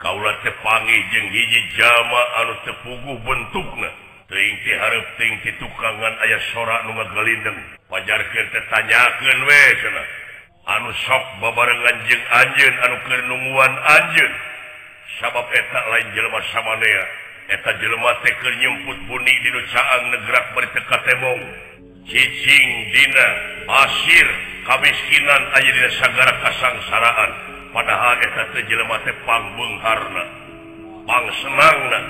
Kaula teh panggih jeung hiji jalma anu teu puguh bentukna. Teuing ti hareup teuing ti tukangan aya sora nu ngagalindeng. Pajarkeun teh tanyakeun we cenah. Anu sok babarengan jeung anjeun anu keur nungguan anjeun. Sabab eta lain jelema samanea. Eta jelema teh keur nyumput buni di nu caang negrak bari teu katemong. Cicing dina pasir kamiskinan aya dina sagara kasangsaraan. Padahal eta teh jelema teh pangbeungharna, pangsenangna.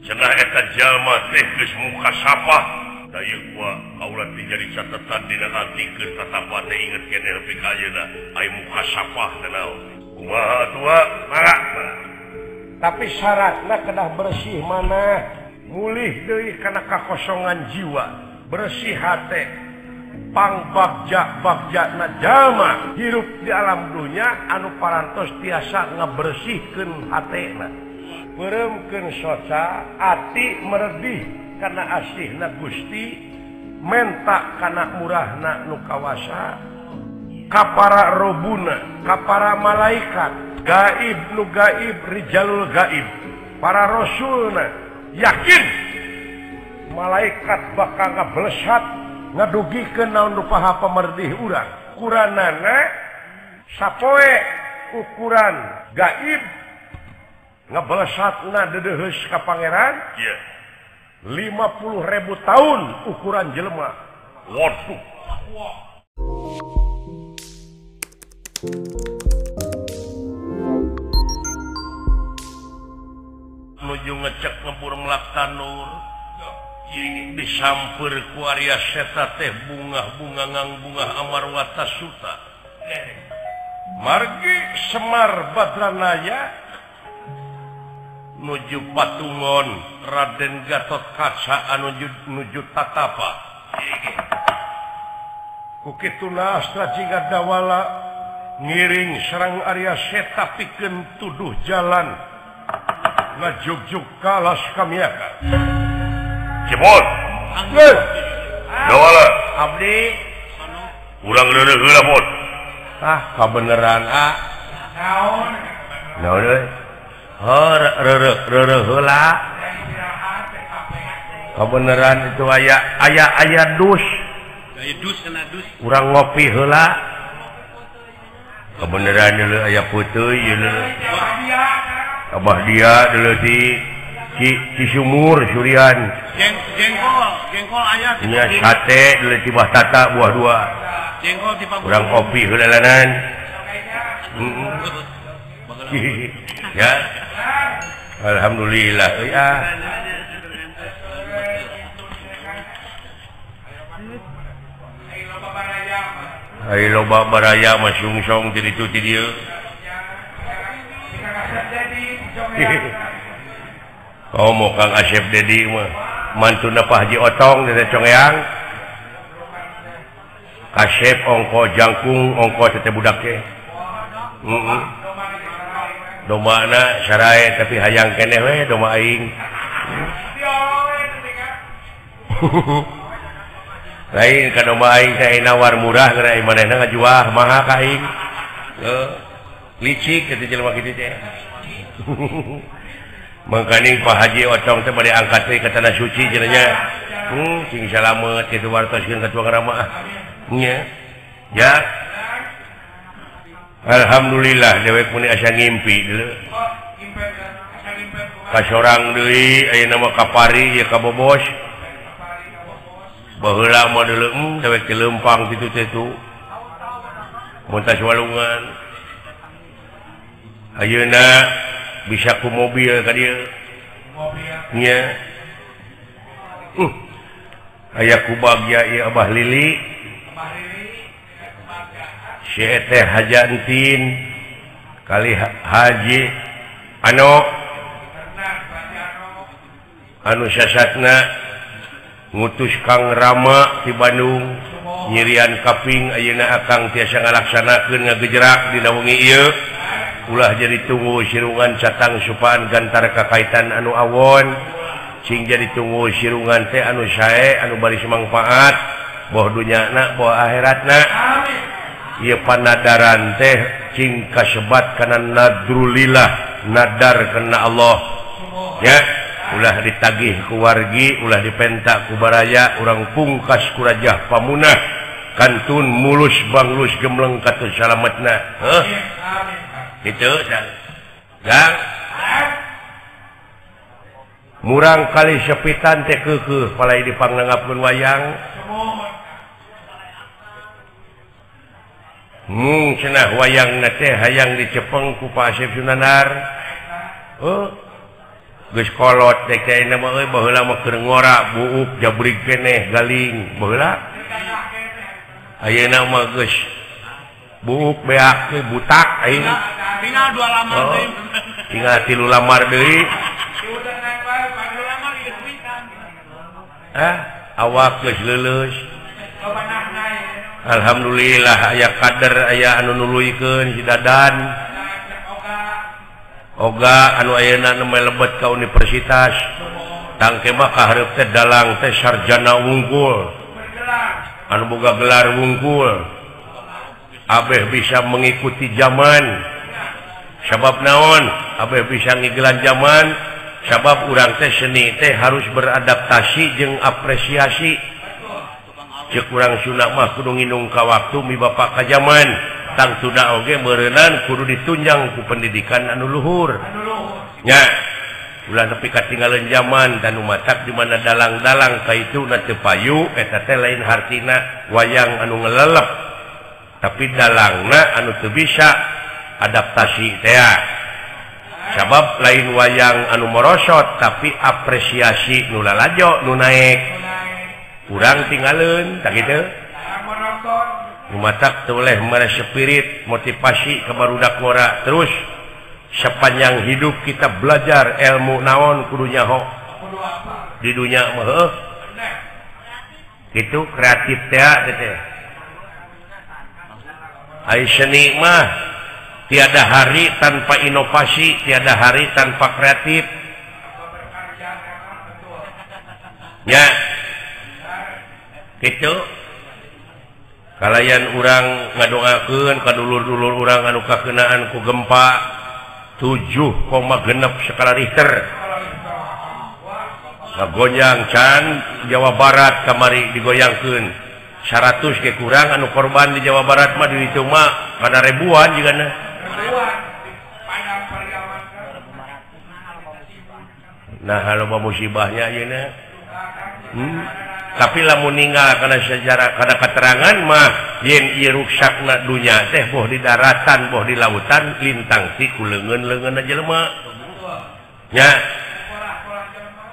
Cenah eta jalma teh geus muka sapah. Da ieu kaula teh jadi catatan dina ati keur tatapa teh inget keneh nepi ka ayeuna ai muka sapah teh naon. Kumaha atuh? Mangga. Tapi syaratna kedah bersih mana mulih deui kana kakosongan jiwa, bersih hate, pangbagja bagjana jalma hirup di alam dunya anu parantos tiasa ngabersihkeun hatena. Beureumkeun soca, ati meredih kana asihna Gusti, menta kana murahna nu kawasa, ka para robuna, ka para malaikat, gaib nu gaib, rijalul gaib, para rasulna, yakin malaikat bakal ngablesat ngadugikeun naon rupaha pamerdih urang. Ukuranana sapoe ukuran gaib ngeblesatna deudeuheus ka pangeran yeah. 50.000 tahun ukuran jelema. Waduh. Nuju ngecek ngebur melak tanur disamper ku Arya Seta teh bungah-bunga ngang bungah Amarwata Suta. Margi Semar Badranaya nuju patungon Raden Gatot Kaca anu nuju tatapa. Ku kituna Astra Jingga Dawala ngiring serang Arya Seta pikeun tuduh jalan ngajugjug kalas kamiaka. Cebot. Dawala. Abdi. Urang reureuh heula, Bot. Ah, kabeneran ah. Naon? Naon euy? Oh, reureuh heula. Kabeneran itu aya aya aya dus. Aya dus kana dus. Urang ngopi heula. Kabeneran deuleu aya puteuy deuleu. Abah dia deuleu di Cisumur Surian. Jengkol, jengkol aya nya sate deuleu ti Bah Tata buah dua. Jengkol ti urang kopi heulalanan. Ya. Alhamdulillah euy ah. Ai loba baraya mah sungsong ti ditu ti dieu. Komo Kang Asep Dedi mah mantuna Pak Haji Otong di Congeang. Kasep ongko jangkung ongko teh budak teh. Heeh. Domana sarae tapi hayang keneh we doma aing. Lain ka domba aing teh nawar murah geura manehna ngajual maha ka aing. Heuh. Licik kitu jelema kitu teh. Mangkaning Pak Haji Otong teh bade angkat teh ka tanah suci cenah nya. Sing salamet kitu wartoskeun ka tuang rama ah. Nya. Ya. Alhamdulillah dewek muni asa ngimpi deuleu. Kasorang deui ayeuna mah kapari ieu ka Bobos. Baheula mah deuleu dewek teh leumpang kitu teh tu. Mun tas walungan. Ayeuna bisa ku mobil ka dieu. Nya. Aya ku bagya ieu Abah Lili. Si teh Hajantin kali Haji Ano anu sasatna ngutus Kang Rama di Bandung nyirian kaping ayeuna akang tiasa ngalaksanakeun ngagejerak dina wengi ieu ulah jadi tunggu sirungan catang supaan gantar kakaitan anu awon sing jadi tunggu sirungan teh anu sae anu baris mangfaat boh dunyana boh akhiratna. Ieu panadaran teh cing kasebat kana nadrulillah nadar kena Allah ya ulah ditagih ku wargi ulah dipentak ku baraya urang pungkas ku rajah pamunah kantun mulus banglus gemleng katun salametna heuh kitu Gang murang kali sepitan teh keukeuh palai dipangnanggapkeun wayang mung cenah wayangna teh hayang dicepeng ku Pak Asep Sunandar heuh geus kolot teh ayeuna mah euy baheula mah keur ngora buuk jabrig keneh galing baheula ayeuna mah geus buuk beak teh butak ayeuna tinggal 2 lamar deui tinggal 3 lamar deui awak geus leuleus alhamdulillah aya kader aya anu nuluykeun si Dadan oga anu ayeuna nu melebet ka universitas tangke mah kahareup teh dalang teh sarjana wungkul anu boga gelar wungkul abeh bisa mengikuti zaman sabab naon abeh bisa ngigelan zaman sabab urang teh seni teh harus beradaptasi jeung apresiasi ceuk urang Sunda mah kudu nginung ka waktu mi bapak ka zaman tangtuna oge meureunan kudu ditunjang ku pendidikan anu luhur nya ulah nepi katinggalan zaman dan matak di mana dalang-dalang kaituna teu payu eta teh lain hartina wayang anu ngelelep tapi dalangna anu teu bisa adaptasi teh sabab lain wayang anu morosot tapi apresiasi nu lalajo nu naek urang tinggalin tak gitu matak toleh mere spirit motivasi ke barudak ngora terus sepanjang hidup kita belajar ilmu naon kudu nyaho di dunia mah heuh kitu kreatif teh teh ai seni mah tiada hari tanpa inovasi tiada hari tanpa kreatif ya gitu kalayan urang ngadoakeun ka dulur-dulur urang anu kakenaan ku gempa 7,6 skala Richter ngagoyang can Jawa Barat kamari digoyangkeun 100 ge kurang anu korban di Jawa Barat mah di ditu mah kana ribuan jigana nah loba musibahnya ayeuna tapi lamun ninggal kana sejarah kana keterangan mah yen ieu ruksakna dunya teh boh di daratan boh di lautan lintang ti ku leungeun-leungeunna jelema nya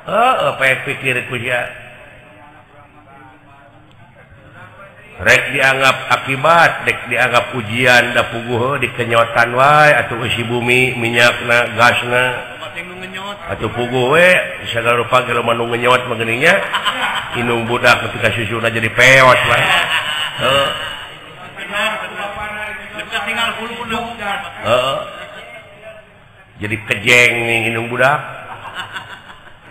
heuh pae pikir ku sia rek dianggap akibat rek dianggap ujian da puguh dikenyotan wae atuh eusi bumi minyakna gasna atuh puguh we sagala rupa ge loba nu ngenyot mah geuning nya inung budak ketika susuna jadi peot lah heeh heeh jadi kejeng nih inung budak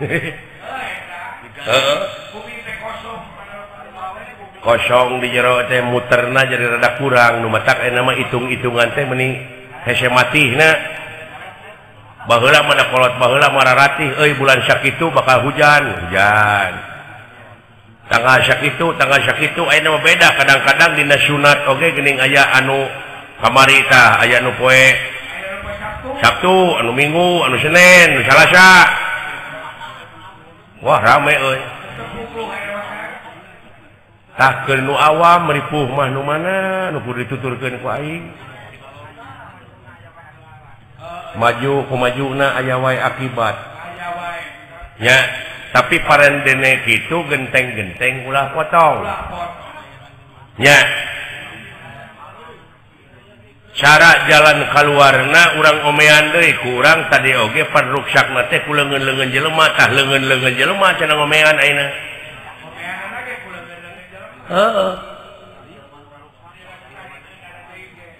heeh kosong di jero teh muterna jadi rada kurang nu matak ayeuna mah hitung-hitungan teh meni hese matihna baheula mah da kolot baheula mah raratih euy bulan sakitu bakal hujan hujan tanggal sakitu ayeuna mah beda kadang-kadang dina sunat oge geuning aya anu kamari tah aya anu poe Sabtu anu Minggu anu Senin anu Salasa wah rame euy tah keur nu awam ripuh mah nu mana nu kudu dituturkeun ku aing maju kumajuna aya wae akibat nya tapi parendene kitu genteng-genteng ulah potong nya cara jalan kaluarna urang omean deui ku urang tadi oge pan ruksakna teh ku leungeun-leungeun jelema tah leungeun-leungeun jelema cenah ngomean ayeuna heeh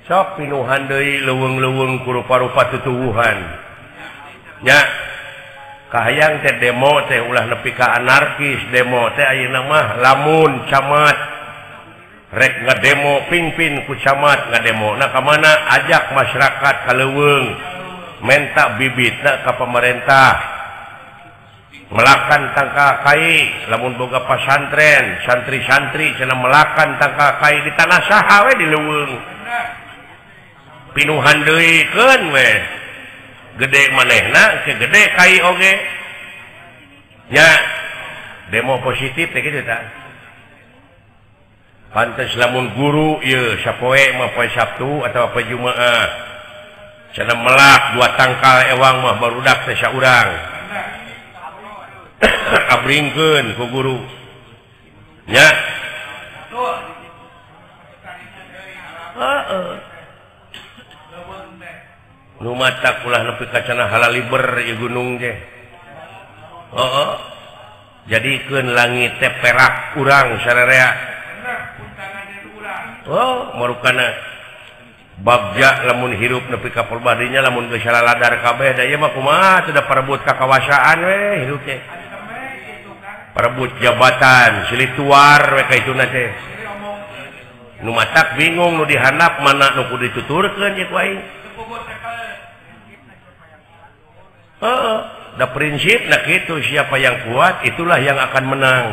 sok pinuhan deui leuweung-leuweung ku rupa-rupa tutuwuhan nya kahayang teh demo teh ulah nepi ka anarkis demo teh ayeuna mah lamun camat rek ngademo pingpin ku camat ngademo nah ka mana ajak masyarakat ka leuweung Menta bibitna ka pemerintah melakan tangkal kai lamun boga pasantren santri-santri cenah melakan tangkal kai di tanah saha we di leuweung pinuhan deui keun we gede manehna ke gede kai oge nya demo positif teh kitu tah pantes lamun guru ieu sapoe mah poe Sabtu atawa poe Jumaah cenah melak dua tangkal ewang mah barudak teh saurang abringkeun ku guru nya heeh nu matak ulah nepi ka cenah halaliber ieu gunung teh heeh jadikeun langit teh perak urang sararea oh marukana bagja lamun hirup nepi ka perbadinya lamun geus saladar kabeh da ieu mah kumaha teu da parebut kakawasaan we hirup teh perebut jabatan silituar we ka ituna teh nu matak bingung nu dihandap mana nu kudu dituturkeun ye ku aing heeh da prinsipna kitu siapa yang kuat itulah yang akan menang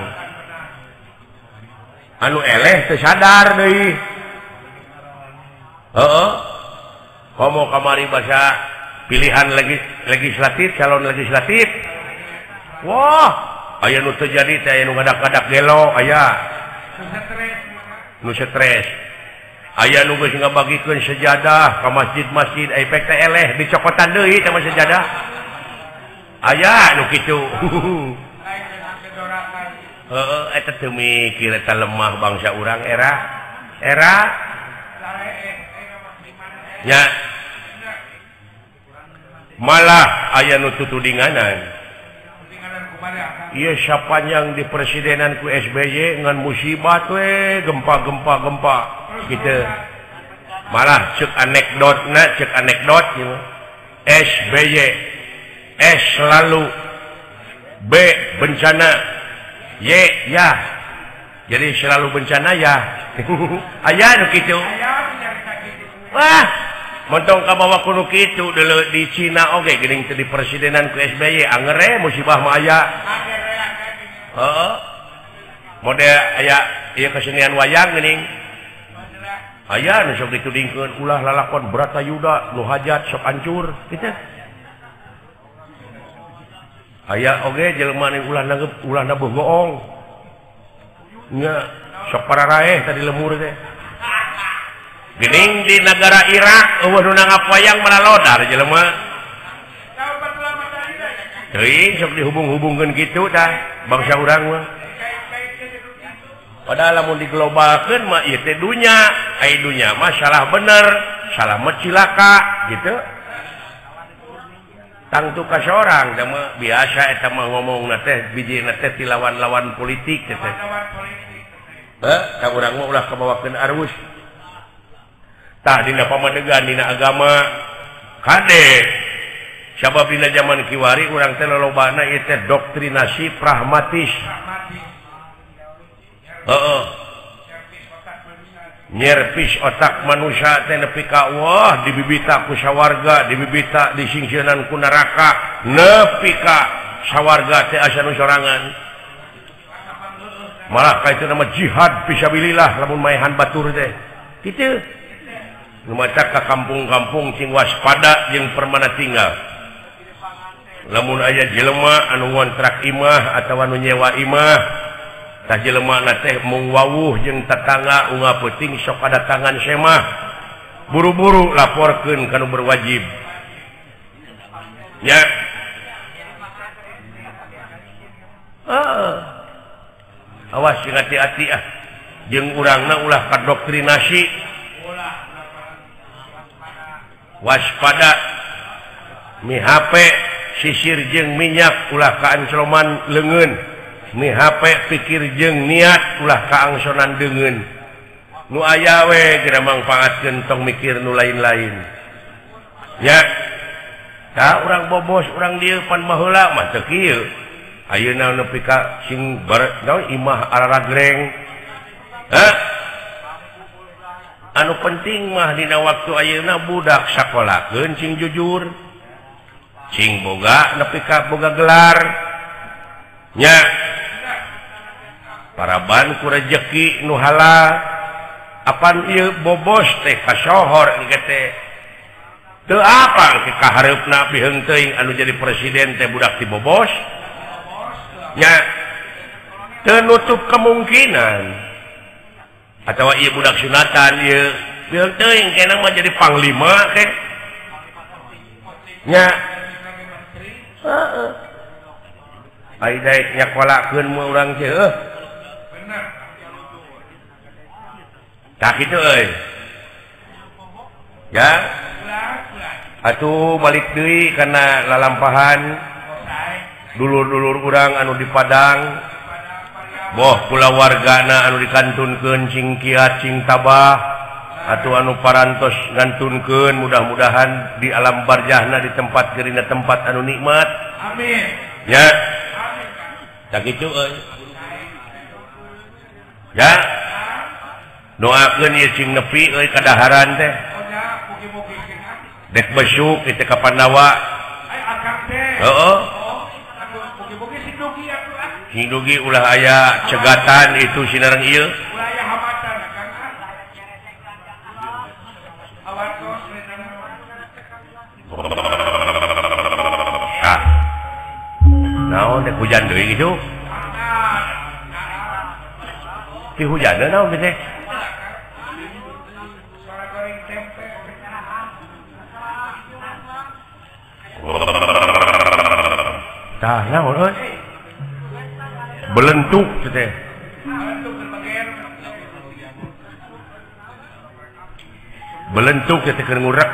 anu eleh teu sadar deui heeh komo kamari basa pilihan legislatif calon legislatif wah aya nu teu jadi teh aya nu ngadak-ngadak gelo aya nu stres aya nu geus ngabagikeun sejadah ka masjid-masjid efek teh eleh dicokotan deui teh mah sejadah aya nu kitu heeh eta teu mikir eta lemah bangsa urang era era nya malah aya nu tutudinganan ieu sapanjang di presidenan ku SBY ngan musibat we gempa-gempa gempa gitu malah cek anekdotna cek anekdot gitu. SBY S selalu B bencana Y ya jadi selalu bencana ya aya nu kitu wah montong kabawa kudu kitu deuleu di Cina oge geuning teu di presidenan ku SBY angere musibah mah aya heeh mode aya ieu kesenian wayang geuning aya nu sok ditudingkeun ulah lalakon Bratayuda nu hajat sok hancur kitu aya oge jelema nu ulah nanggep ulah nabuh goong nya sok pararaeh tadi lemur teh geuning di negara Irak eueuh nu nanggap wayang malalodar jelema teuing sok dihubung-hubungkeun kitu tah bangsa urang mah padahal lamun diglobalkeun mah ieu teh dunya ai dunya mah salah bener salah mah cilaka gitu tangtu ka sorang da mah biasa eta mah ngomongna teh bijina teh ti lawan-lawan politik teh heuh ka urang mah ulah kabawakeun arus tah dina pamadegan dina agama kade sabab dina zaman kiwari urang teh lolobana ieu teh doktrinasi pragmatis heeh nyerpis otak manusia teh nepi ka wah dibibita ku sawarga dibibita disingsieunan ku neraka nepi ka sawarga teh asa nu sorangan malah ka itu nama jihad fisabilillah lamun maehan batur teh kitu nu matak ka kampung-kampung sing waspada jeung permana tinggal lamun aya jelema anu ngontrak imah atawa anu nyewa imah tah jelema na teh mung wawuh jeung tetangga unggal peuting sok kadatangan semah buru-buru laporkeun ka nu berwajib nya awas sing hati-hati ah jeung urangna ulah kadoktrinasi waspada mi HP sisir jeung minyak ulah kaancloman leungeun mi HP pikir jeung niat ulah kaangsonan deungeun nu aya we geura mangfaatkeun tong mikir nu lain-lain nya tah urang bobos urang dieu pan baheula mah teu kieu ayeuna nepi ka sing naon imah araragreng hah anu penting mah dina waktu ayeuna budak sakolakeun sing jujur. Cing boga nepi ka boga gelar nya paraban ku rejeki nu halal apan ieu bobos teh kasohor engke teh teu apa ke kahareupna biheung teuing anu jadi presiden teh budak ti bobos nya teu nutup kemungkinan atawa ieu budak sunatan ieu biheung teuing kenang mah jadi panglima teh nya heeh ai daek nyakolakeun mah urang teh heuh tah kitu euy ya atuh balik deui kana lalampahan dulur-dulur urang anu di Padang boh kulawargana anu dikantunkeun cing kiat cing tabah atuh anu parantos ngantunkeun mudah-mudahan di alam barjahna di tempat gerina tempat anu nikmat amin ya tah kitu euy ya doakeun ieu cing nepi euy kadaharan teh dek besuk itu ka Pandawa heeh sing dugi ulah aya cegatan itu sinareng ieu ah naon dek hujan deui kitu ti hujanna naon teh tah naon euy belentuk teh belentuk teh keur ngurek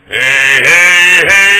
hei hei hei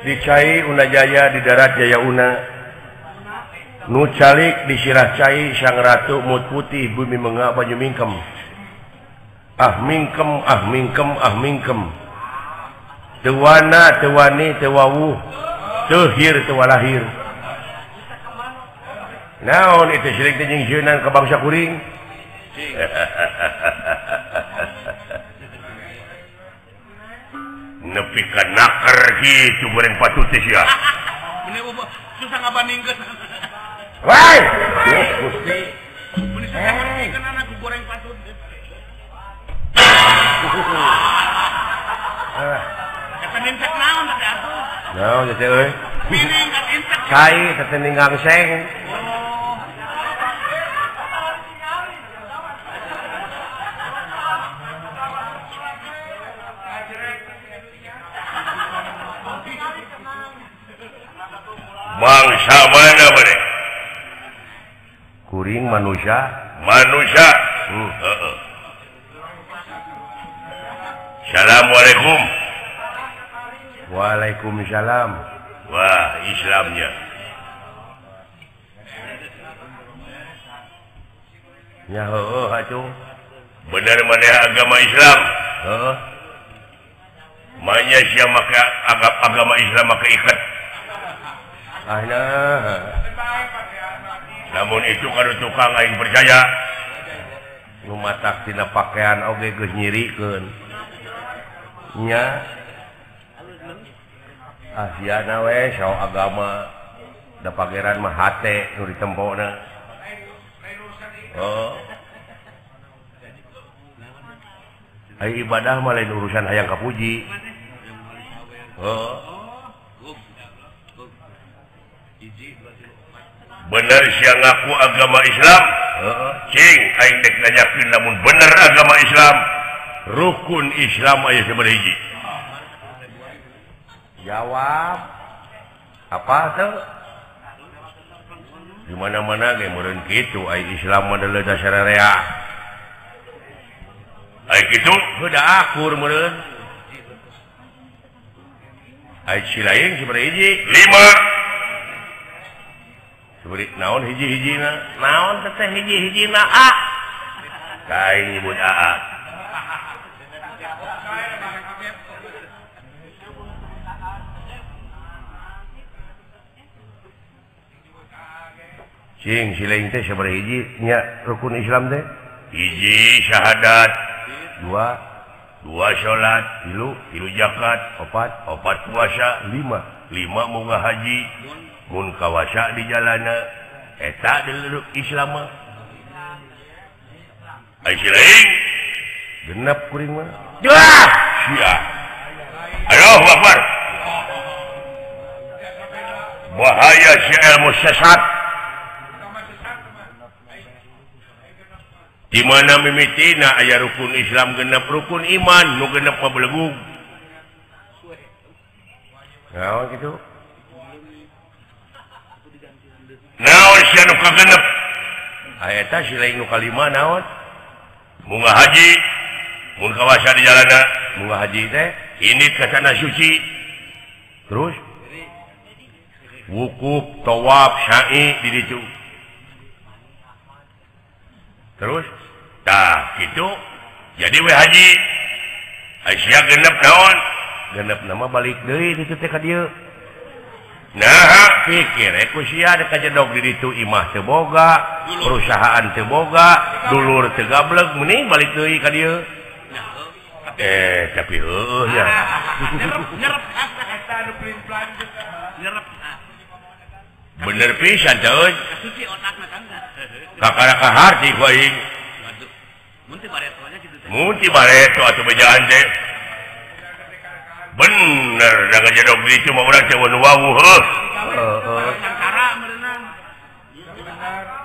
di cai Una Jaya di darat Jaya Una nu calik di sirah cai sang ratu mut putih bumi menga baju mingkem ah mingkem ah mingkem ah mingkem tewana tewani tewawuh tehir tewalahir naon itu sirik teh jeung sieunan ka bangsa kuring nepi ka naker kitu goreng patut teh sia. Susah ngabandingkeun. Woi, Gusti. Mun susah ngabandingkeun anak goreng patut. Eta nintek naon teh atuh? Naon teh euy? Piring kat intek. Cai teh ninggang seng. Bangsa mana bade? Kuring manusia. Manusia. Assalamualaikum. Waalaikumsalam. Wah, Islamnya. Ya heueuh atuh. Bener maneh agama Islam. Heeh. Manya sia make agama Islam make ikat. Ah nah. Namun itu kalau tukang aing percaya. Nu matak tina pakaian oge geus nyirikeun. Nya. Ah siana we sao agama da pangeran mah hate nu ditempona. Oh. Ai ibadah mah lain urusan hayang kapuji. Oh. Bener sia ngaku agama Islam? Heeh. Cing aing dek nanyakeun lamun bener agama Islam, rukun Islam aya sabaraha hiji? Jawab. Apa tuh? Di mana-mana ge meureun kitu ai Islam mah deuleu dasararea. Ai kitu heuda akur meureun. Ai si lain sabaraha hiji? 5. Sabaraha naon hiji-hijina? Naon teh hiji-hijina A? Ka aing nyebut AA. Cing si lain teh sabaraha hiji nya rukun Islam teh? Hiji syahadat, dua salat, tilu zakat, opat puasa, lima munggah haji, mun kawasa di jalana eta deuleu Islam mah. Ai si lain genep kuring mah. Duh, sia. Allahu Akbar. Bahaya si ilmu sesat. Di mana mimitina aya rukun Islam genep rukun iman nu genep mah belegug. Naon kitu? Naon sia nu kagenep? Aya eta si lain nu kalima naon? Munggah haji, mun kawasa di jalana, munggah haji teh ini ka tanah suci. Terus wukuf, tawaf, sa'i di ditu. Terus tah gitu jadi we haji sia genep naon genep nama balik deui ditu teh ka dieu. Nah pikir ku sia da kajedog di ditu imah teu boga, perusahaan teu boga, dulur teu gableg mending balik deui ka dieu. Tapi heueuh nya. Nyerep eta anu plin-plan nyerep. Bener pisan teh euy. Suci otakna Kang. Kakara kaharti ku aing. Mun teu bareto nya kitu teh. Mun teu bareto atuh bejaan teh. Bener da ngajedog di ditu mah urang teh wawuh heuh. Heeh.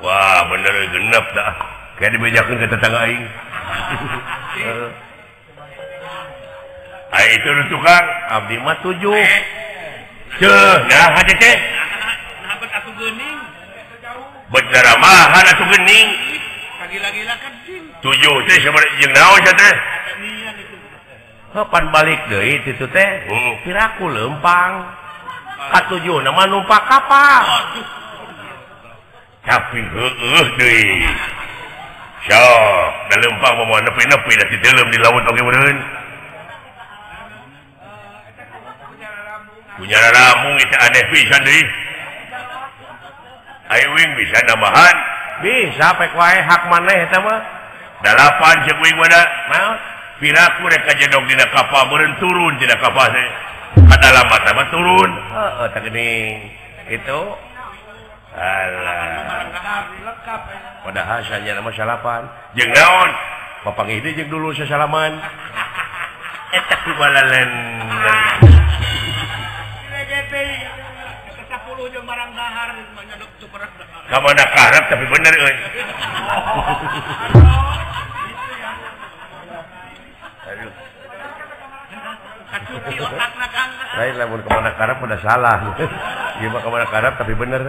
Wah, bener genep dah. Kayak dibejakeun ka tetangga aing. Heeh. Ai itu nu tukang abdi mah 7. Ceuh, nah hate teh. Nah bet atuh geuning. Bet daramahan atuh geuning. Kagila-gila kencing. 7 teh sabaraha jeung naon sia teh? Kapan balik deui titu teh? Piraku leumpang. Katujuh nama numpak kapal. Tapi heueuh deui. Sok, da leumpang mah moal nepi-nepi da titeuleum di laut oge meureun. Punya ramung itu aneh pisan deui. Ayo wing bisa nambahan? Bisa pek wae hak maneh eta mah. 8 ceuk wing mah da. Naon? Piraku rek kajedog dina kapal meureun turun dina kapal teh. Ka dalam mata mah turun. Heeh, tah geuning. Itu. Alah. Padahal sanyana mah salapan. Jeung naon? Papanggih deui jeung dulur sasalaman. Eta kubalalen. Kamana kaharep tapi bener euy. Aduh. Lain lamun kamana kaharep udah salah. Ieu mah kamana kaharep tapi bener.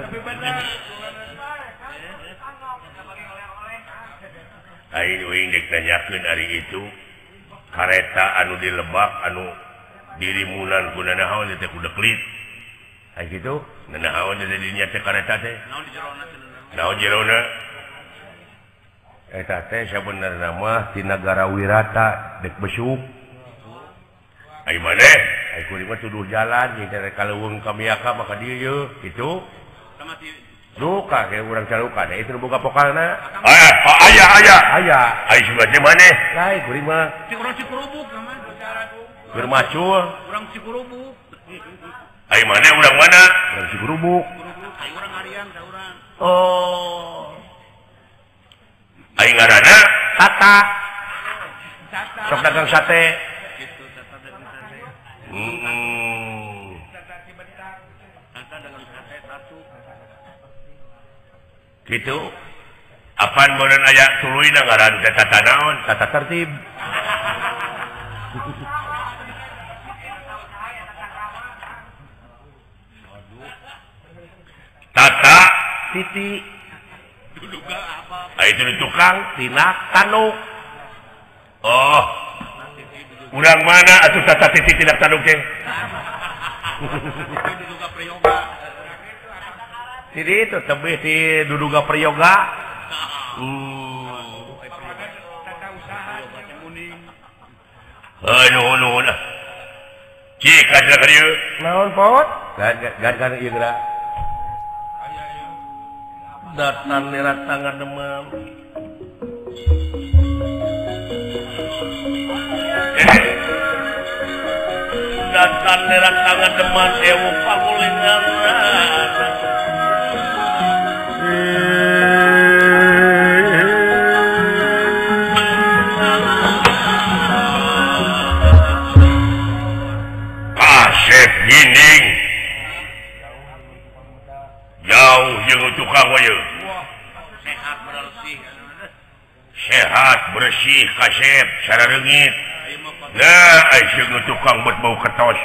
Aing uing dek nanyakeun ari itu kareta anu di Lebak anu dirimunan ku nanaon teh kuda klit. Ai kitu nanaon teh dinya teh kareta teh. Naon di jerona teh? Naon jerona? Eta teh sabenerna mah ti nagara Wirata dek besuk. Ai maneh? Ai kuring mah tuduh jalan jeung teh kaleuweung ka Miaka maka dieu yeuh kitu. Duka kayak urang calukan itu buka pokalna. Ah, aya aya. Aya. Ai siga maneh? Lain kuring mah. Ti urang Cikurubuk mah. Keur macul. Urang Cikurubuk. Ai maneh urang mana? Urang Cikurubuk. Ai urang Ariang da urang. Oh. Ai ngaranna? Tata. Sok dagang sate. Kitu Tata dagang sate. Heeh. Tata dagang sate satu. Gitu. Apaan meureun aya tuluyna ngaran teh tata naon? Tata tertib. Tata titi itu di tukang tina tanuk. Oh. Urang mana atuh tata titi tina tanuk teh? Jadi itu tebih di duduga prayoga. Heuh nuhun nuhun. Cik ka dieu. Naon pot? Gan ieu geura. Datang lewat tangan demam. Datang lewat tangan demam ewu pangulingan. Kasep gining. Jauh jeung tukang we. Sehat bersih. Sehat bersih kasep sarareungit. Nah, ai jeung tukang bet bau ketos.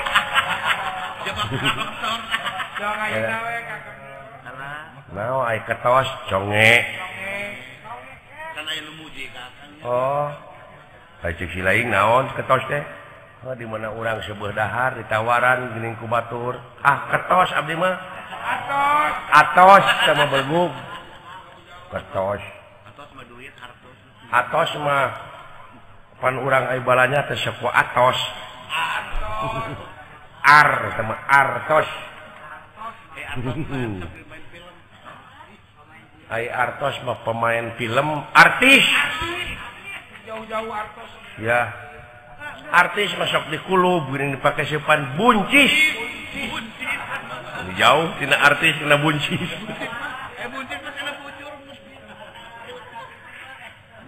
Nah, ai ketos conge. Oh. Ai ceuk si lain naon ketos teh? Oh, di mana urang seubeuh dahar ditawaran geuning ku batur. Ah, ketos abdi mah. Atos. Atos sama belgug. Ketos. Atos mah duit hartos. Atos mah pan urang ai balanya teh sok atos. Atos. Ar sama artos. Ai artos mah pemain film, artis. Jauh-jauh artos. Ya. Artis masuk di kulub geuning dipake seupan buncis. Jauh tina artis kena buncis. Buncis mah kena bucur.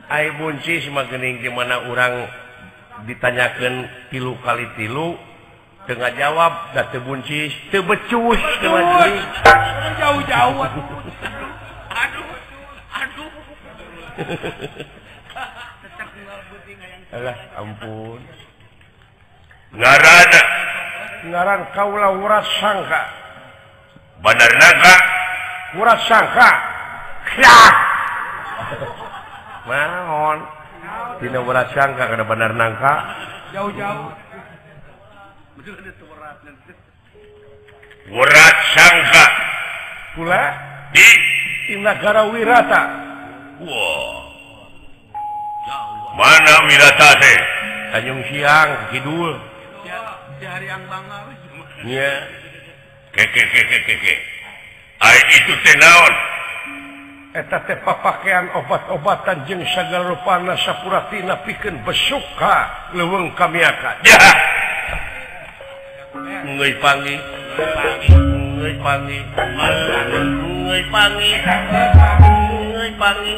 Ai buncis mah geuning di mana urang ditanyakeun 3 kali 3 teu ngajawab da teu buncis, teu becus teu deui. Jauh-jauh. Aduh. Aduh. Alah ampun. Ngaran ngaran kaula Urat Sangka. Bandar Nangka. Urat Sangka. Syah. Naon? Tina Urat Sangka kana Bandar Nangka. Jauh-jauh. Urat Sangka. Kula di Nagara Wirata. Wah. Mana Wirata teh? Tanjung Siang Kidul. Hariang bangga. Nya. Ke ke ke ke ke. Ai itu teh naon? Eta teh papakean obat-obatan jeung sagala rupana sapuratina pikeun besuk ka leuweung kamiaka. Ya. Ngeuy pangi. Ngeuy pangi. Ngeuy pangi. Ngeuy pangi.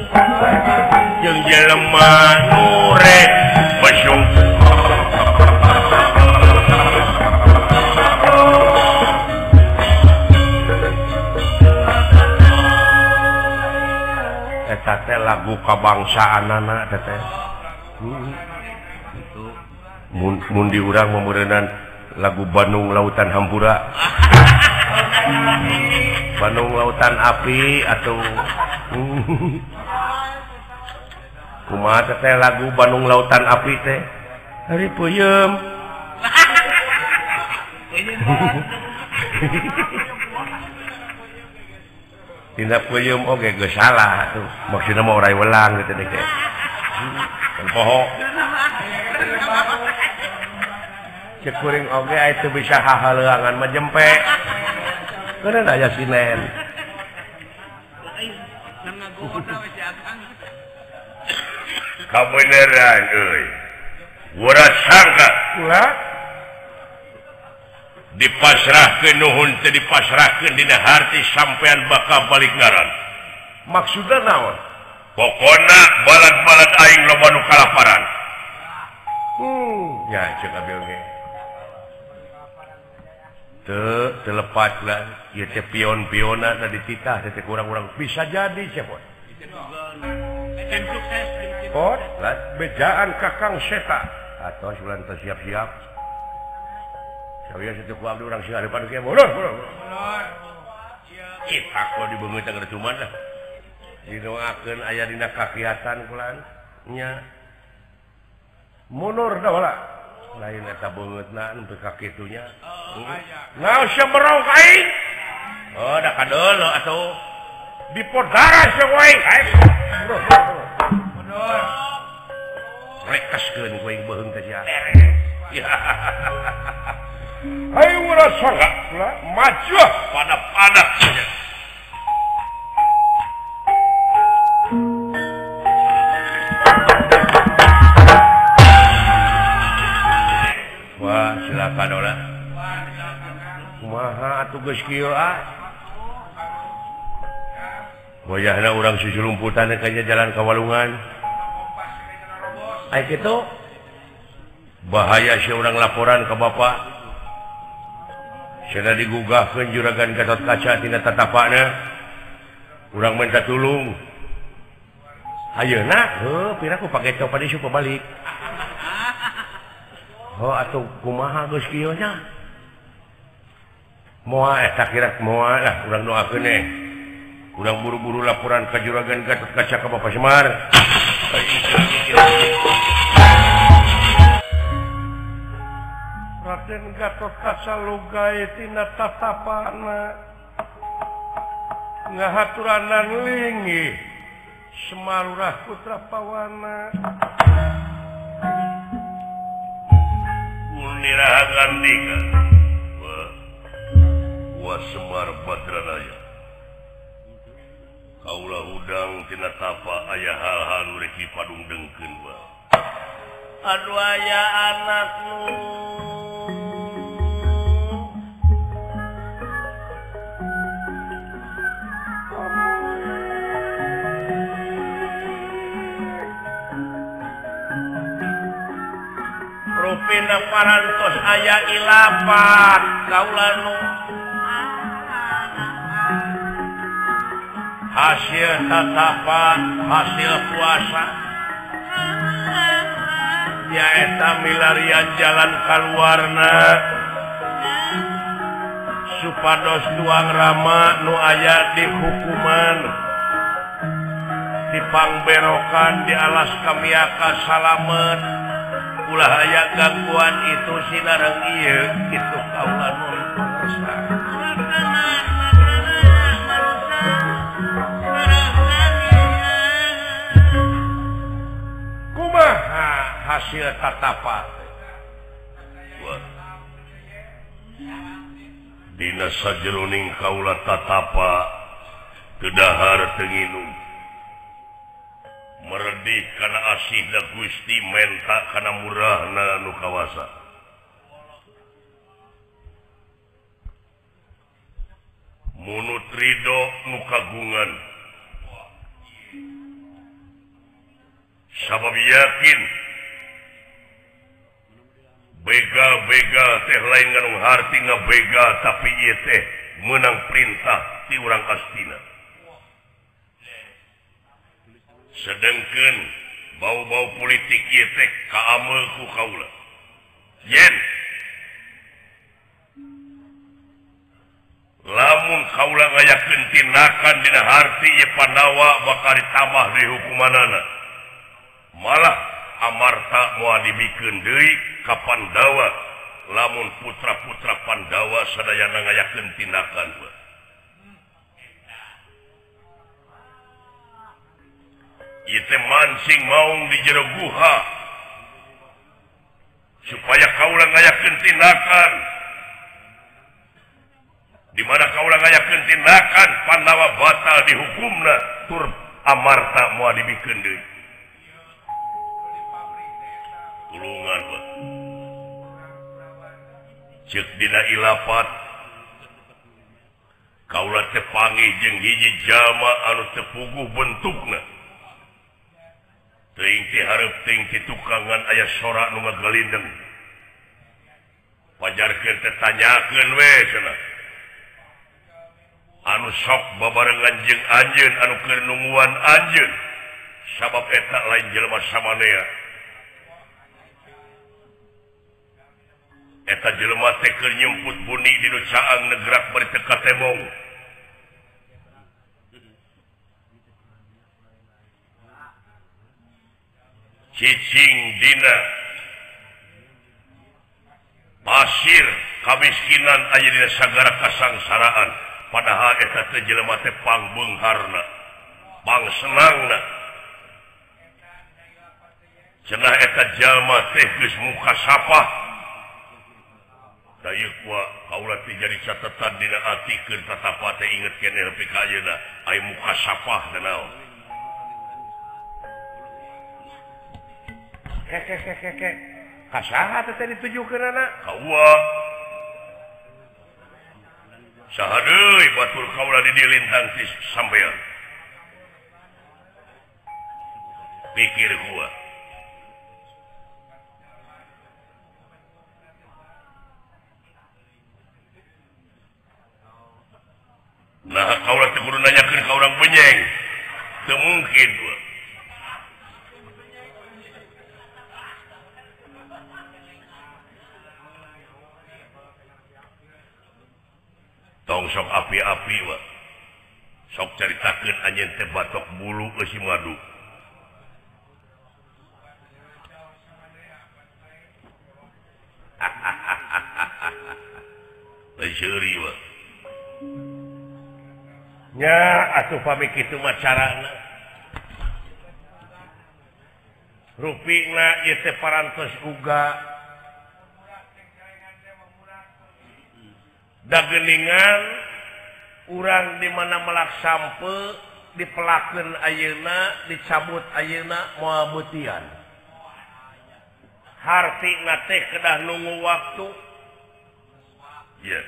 Jeung jelema nu rek besuk. Eta teh lagu kabangsaanana teh teh. Mun di urang meureunan lagu Bandung Lautan Hampura. Bandung Lautan Api atau kumaha teh lagu Bandung Lautan Api teh? Ari peuyeum. Tina peuyeum oge geus salah tuh. Maksudna mah orai welang gitu teh. Kan poho. Cek kuring oge aya teu bisa hahaleuangan mah jempe. Keun aya sinen. Kabeneran euy. Ulah sangka ulah dipasrahkeun nuhun teh dipasrahkeun dina harti sampean bakal balik ngaran. Maksudna naon? Pokona balad-balad aing loba nu kalaparan. Ya cek abi oge. Teu telepat lah ieu teh pion-piona da dititah teh kurang-kurang bisa jadi cepot. Pot lah bejaan Kakang Seta atau bulan teh siap-siap. Saya situ ku abdi urang sing harapan kieu mundur. Kita kok dibeungeut agar cuman lah. Didoakeun aya dina kakiatan kulan nya. Mundur dah lah. Lain eta beungeutna nu ka kitu nya. Naon sia merong ka aing? Oh, da kadeuleu atuh. Dipodara sia ku aing. Mundur. Rekaskeun ku aing beuheung teh sia. Ayo ulah sangka maju pada-pada saja. Wah, silakan olah. Kumaha atuh geus kieu ah? Wayahna urang susulumputan ka jalan ka walungan. Ai kitu bahaya si urang laporan ke bapak. Cenah digugahkeun juragan Gatot Kaca tina tatapana. Urang minta tulung. Ayeuna heuh piraku pake coba di supa balik. Oh atuh kumaha geus kieu nya? Moal eta kira moal lah urang doakeun eh. Urang buru-buru laporan ka juragan Gatot Kaca ka Bapak Semar. Raden Gatot Kaca lugae tina tatapana ngahaturanan linggih Semarurah Putra Pawana. Uniraha gandika wa Semar Badranaya. Kaula hudang tina tapa aya hal-hal nu rek dipadungdengkeun wa. Aduh aya anak nu rupina parantos aya ilapat kaula nu hasil tatapan hasil puasa nyaeta milarian jalan kaluarna supados tuang rama nu aya di hukuman dipangberokan di alas kamiaka salamet ulah aya gangguan itu sinareng ieu kitu kaula nu pangersa. Kumaha hasil tatapa? Dina sajeroning kaula tatapa teu dahar teu nginum. Meredih kana asihna Gusti menta kana murahna nu kawasa. Munut ridho nu kagungan. Sabab yakin begal-begal teh lain nganung harti ngabegal tapi ieu teh meunang perintah ti urang Astina. Sedengkeun bau-bau politik ieu teh kaamel ku kaula. Yen lamun kaula ngayakeun tindakan dina harti ieu Pandawa bakal ditambah deui hukumanana. Malah amarta moal dibikeun deui ka Pandawa lamun putra-putra Pandawa sadayana ngayakeun tindakan. Ieu teh mancing maung di jero guha supaya kaula ngayakeun tindakan. Di mana kaula ngayakeun tindakan Pandawa batal dihukumna tur Amarta moal dibikeun deui. Tulungan Pak. Ceuk dina ilapat kaula teh panggih jeung hiji jalma anu teu puguh bentukna. Teuing ti hareup teuing ti tukangan aya sora nu ngagalindeng. Pajarkeun teh tanyakeun we cenah. Anu sok babarengan jeung anjeun anu keur nungguan anjeun sabab eta lain jelema samanea. Eta jelema teh keur nyemput buni di nu caang negrak bari teu katemong. Cicing dina pasir kamiskinan aya dina sagara kasangsaraan. Padahal eta teh jelema teh pangbeungharna, pangsenangna. Cenah eta jalma teh geus muka sapah. Da ieu kaula teh jadi catatan dina ati keur tatapa teh inget keneh nepi ka ayeuna aya muka sapah teh naon. Keke ka saha teh ditujukeunana? Ka uwa. Saha deui batur kaula di dieu lintang ti sampean. Pikir gua. Nah, kaula teh kudu nanyakeun ka urang benyeng. Teu mungkin gua. Tong sok api-api wa. Sok caritakeun anjeun teh batok bulu eusi madu. Lain seuri wa. Nya atuh pami kitu mah carana. Rupina ieu teh parantos uga. Dageningan urang di mana melak sampe dipelakeun ayeuna dicabut ayeuna moal beutian. Hartina teh kedah nunggu waktu. Ieu.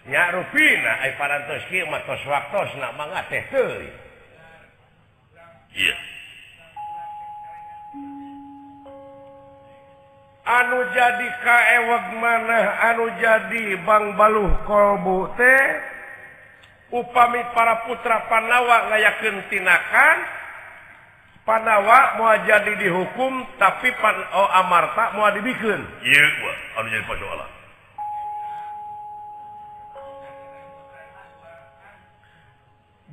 Nya rupina ai parantos kieu mah tos waktosna mangga teh teuing. Ieu. Anu jadi kaeweg manah anu jadi Bang Baluh Kolbu teh upami para putra Pandawa ngayakeun tinakan Pandawa moal jadi dihukum tapi Amarta moal dibikeun. Ieu anu jadi persoalan.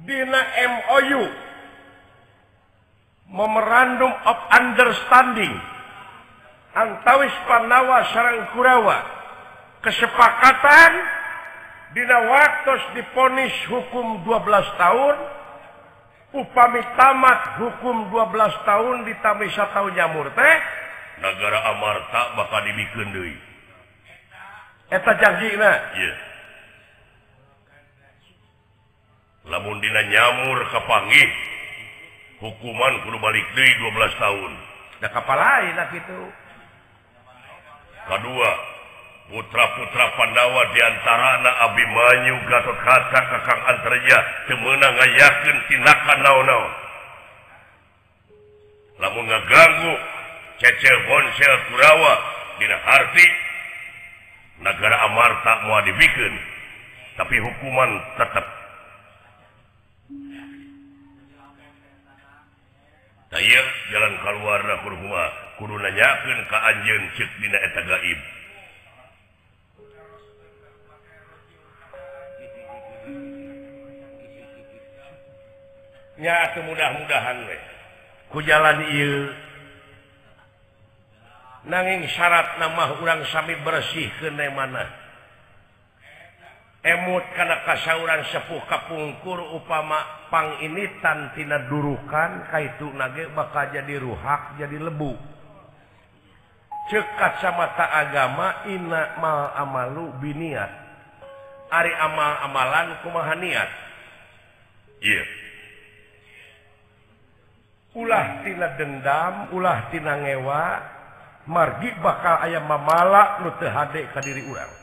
Dina MOU Memorandum of Understanding antawis Pandawa sareng Kurawa kesepakatan dina waktos diponis hukum 12 tahun upami tamat hukum 12 tahun ditambah 1 tahun nyamur teh nagara Amarta bakal dibikeun deui. Eta janjina. Ieu. Lamun dina nyamur kapanggih hukuman kudu balik deui 12 tahun. Da kapalain kitu. Kedua, putra-putra Pandawa diantarana Abimanyu, Gatotkaca, Kakang Antarja teu meunang ngayakeun tindakan naon-naon. Lamun ngaganggu cecel bonsel Kurawa dina harti nagara Amarta moal dibikeun, tapi hukuman tetep. Tah ieu jalan kaluarna kudu kumaha? Kudu nanyakeun ka anjeun ceuk dina eta gaib. Nya atuh mudah-mudahan we ku jalan ieu. Nanging syaratna mah urang sami bersihkeun we manah. Emut kana kasauran sepuh kapungkur upama panginitan tina durukan kaitu nage bakal jadi ruhak jadi lebu. Ceuk kacamata agama inna mal amalu biniat. Ari amal-amalan kumaha niat. Iya. Ulah tina dendam, ulah tina ngewa, margi bakal aya mamala nu teu hade ka diri urang.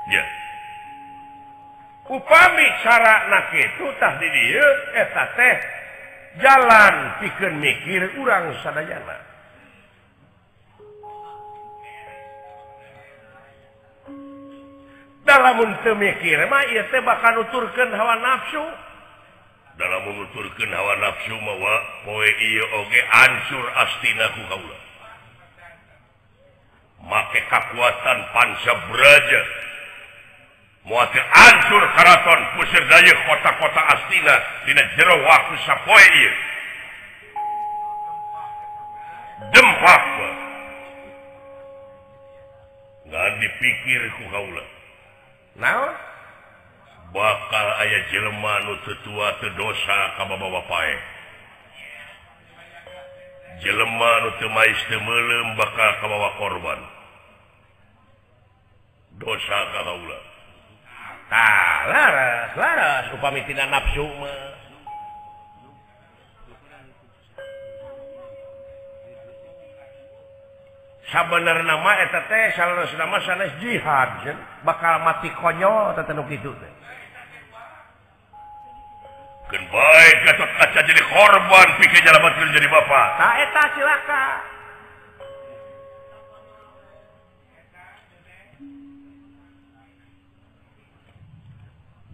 Ya. Upami carana kitu tah di dieu eta teh jalan pikeun mikir urang sadayana. Dalam teu mikir mah ieu teh bakal nuturkeun hawa nafsu. Dalam menuturkeun hawa nafsu mawa poe ieu oge ancur astina ku kaula. Make kakuatan panca braja moal teu ancur karaton puseur daya kota-kota astina dina jero waktu sapoe ieu. Dempak ngan dipikir ku kaula. Naon? Bakal aya jelema nu teu tua teu dosa ka bawa pae. Jelema nu teu mais teu meuleum bakal kabawa korban. Dosa ka kaula. Tah, laras, laras upami tina nafsu mah. Sabenerna mah eta teh saleresna mah sanes jihad, bakal mati konyol teh nu kitu teh. Keun bae Gatot Kaca jadi korban pikeun nyalametkeun jadi bapa. Tah eta cilaka.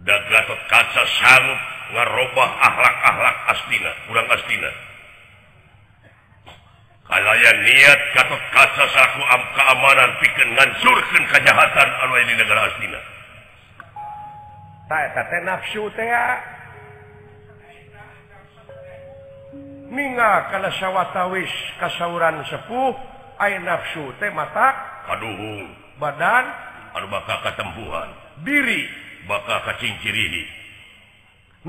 Da Gatot Kaca sanggup ngarobah akhlak-akhlak astina, urang astina. Kalaya niat Gatot Kaca salaku keamanan pikeun ngancurkeun kajahatan anu aya di negara astina. Tah eta teh nafsu teh ya. Ningal kana sawatawis kasauran sepuh aya nafsu teh mata kaduhung badan anu bakal katempuhan diri bakal kacingcirihi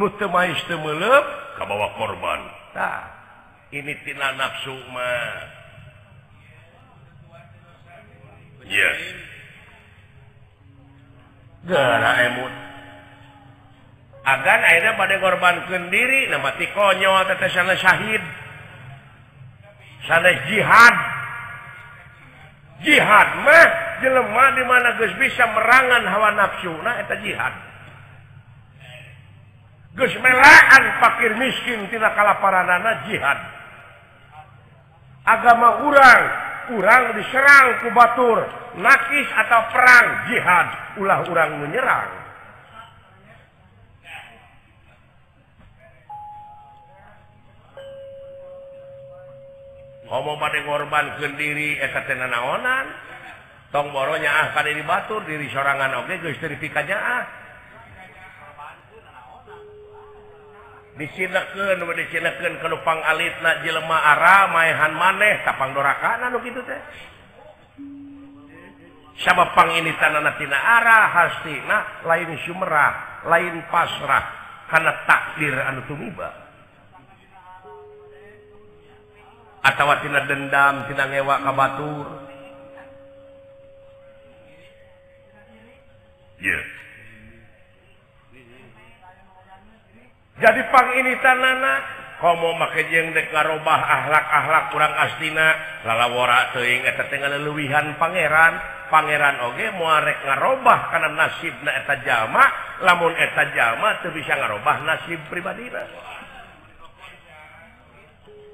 nu teu mais teu meuleum kabawa korban. Tah ini tina nafsu mah. Yes. Geura emut agan akhirnya pada ngorbankeun diri nah mati konyol teh sanes syahid sanes jihad. Jihad mah jelema di mana geus bisa merangan hawa nafsuna eta jihad. Geus melaan fakir miskin tina kalaparanana jihad. Agama urang diserang ku batur nakis atau perang jihad, ulah urang menyerang. Komo bade ngorbankeun diri eta teh nanaonan. Tong boro nyaah ka diri batur, diri sorangan oge geus teu dipika nyaah. Disinekeun we disinekeun ka nu pangalitna jelema ara maehan maneh tapang dorakana nu kitu teh. Sabab panginitanana tina ara hastina lain sumerah, lain pasrah kana takdir anu tumiba. Atawa tina dendam, tina ngewa ka batur. Yeah. Jadi panginitanana komo make jeung dek ngarobah akhlak-akhlak kurang astina lalawara teuing eta teh ngaleuwihan pangeran. Pangeran oge moal rek ngarobah kana nasibna eta jalma, lamun eta jalma teu bisa ngarobah nasib pribadina.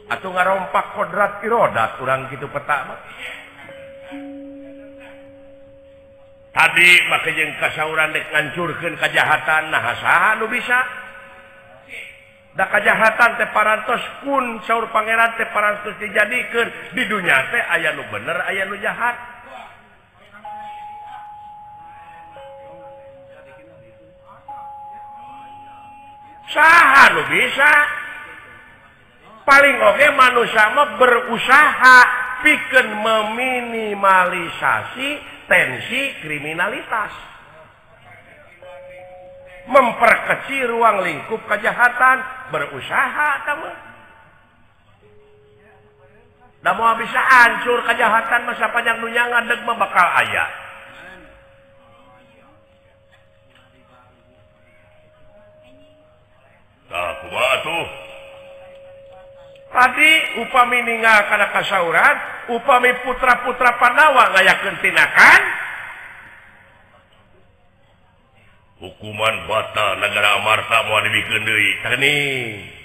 Atau ngarompak kodrat irodat urang kitu peta mah. Tadi make jeung kasauran dek ngancurkeun kajahatan, nah saha nu bisa? Da kajahatan teh parantos kun saur pangeran teh parantos dijadikeun di dunya teh aya nu bener aya nu jahat. Saha nu bisa? Paling oge manusia mah berusaha pikeun meminimalisasi tensi kriminalitas, memperkecil ruang lingkup kejahatan, berusaha kamu. Da moal bisa hancur kejahatan masa panjang dunia ngadeg mah bakal aya. Tah kumaha tuh? Tadi upami ninggal kana kasauran, upami putra-putra Pandawa ngayakeun tindakan hukuman batal negara Amarta moal dibikeun deui. Tah nih.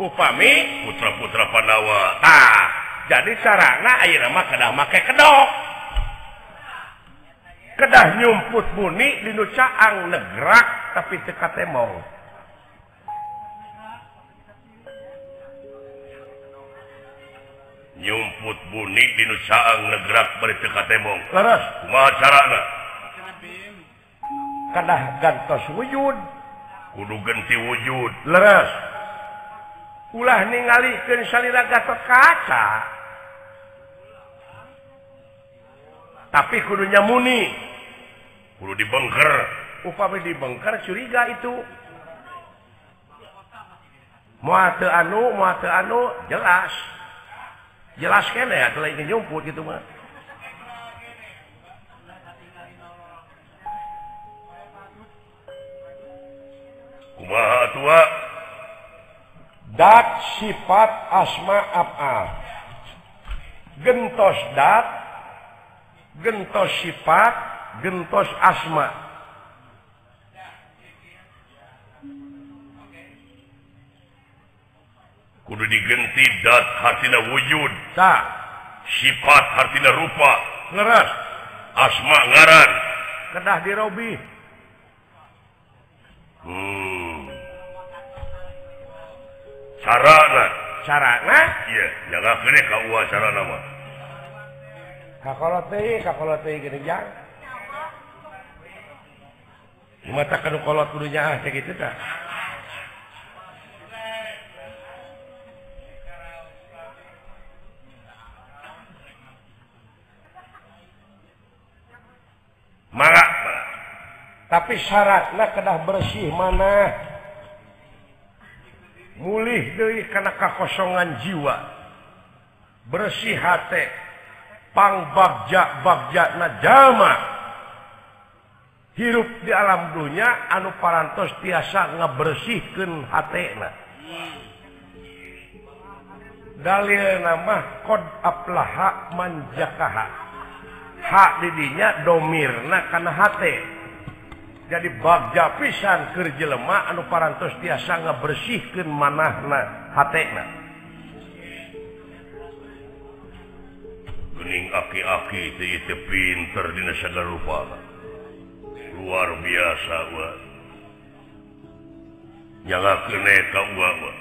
Upami putra-putra Pandawa. Tah, jadi carana ayeuna mah kedah make kedok. Kedah nyumput buni di nu caang negrak tapi teu katemong. Nyumput buni di nu caang negrak bari teu katemong. Leres, kumaha carana? Kedah gantos wujud, kudu ganti wujud. Leres. Ulah ningalikeun salira Gatot Kaca. Tapi kudu nyamuni, kudu dibengker. Upami dibengker curiga itu. Moal teu anu jelas. Jelas kene atuh lain nyumput kitu mah. Kumaha atuh? Dat sifat asma af'al. Gentos dat, gentos sifat, gentos asma. Kudu digenti dat hartina wujud. Tah, sifat hartina rupa. Leres. Asma ngaran. Kedah dirobih. Carana, carana? Iya, jaga kene ka uwa carana mah. Kakolot teuing geuning jang. Mata kanu kolot kudu nyaah teh kitu tah. Mangga. Tapi syaratna kedah bersih mana? Mulih deui kana kakosongan jiwa, bersih hate, pang bagja-bagjana jalma hirup di alam dunya anu parantos tiasa ngabersihkeun hatena. Dalilna mah qad aflaha man zakaha. Hak didinya domirna kana hate. Jadi bagja pisan keur jelema anu parantos tiasa ngabersihkeun manahna hatena. Geuning aki-aki teh ieu pinter dina sagala rupa. Luar biasa wa. Nyangakeun ka uwa wa.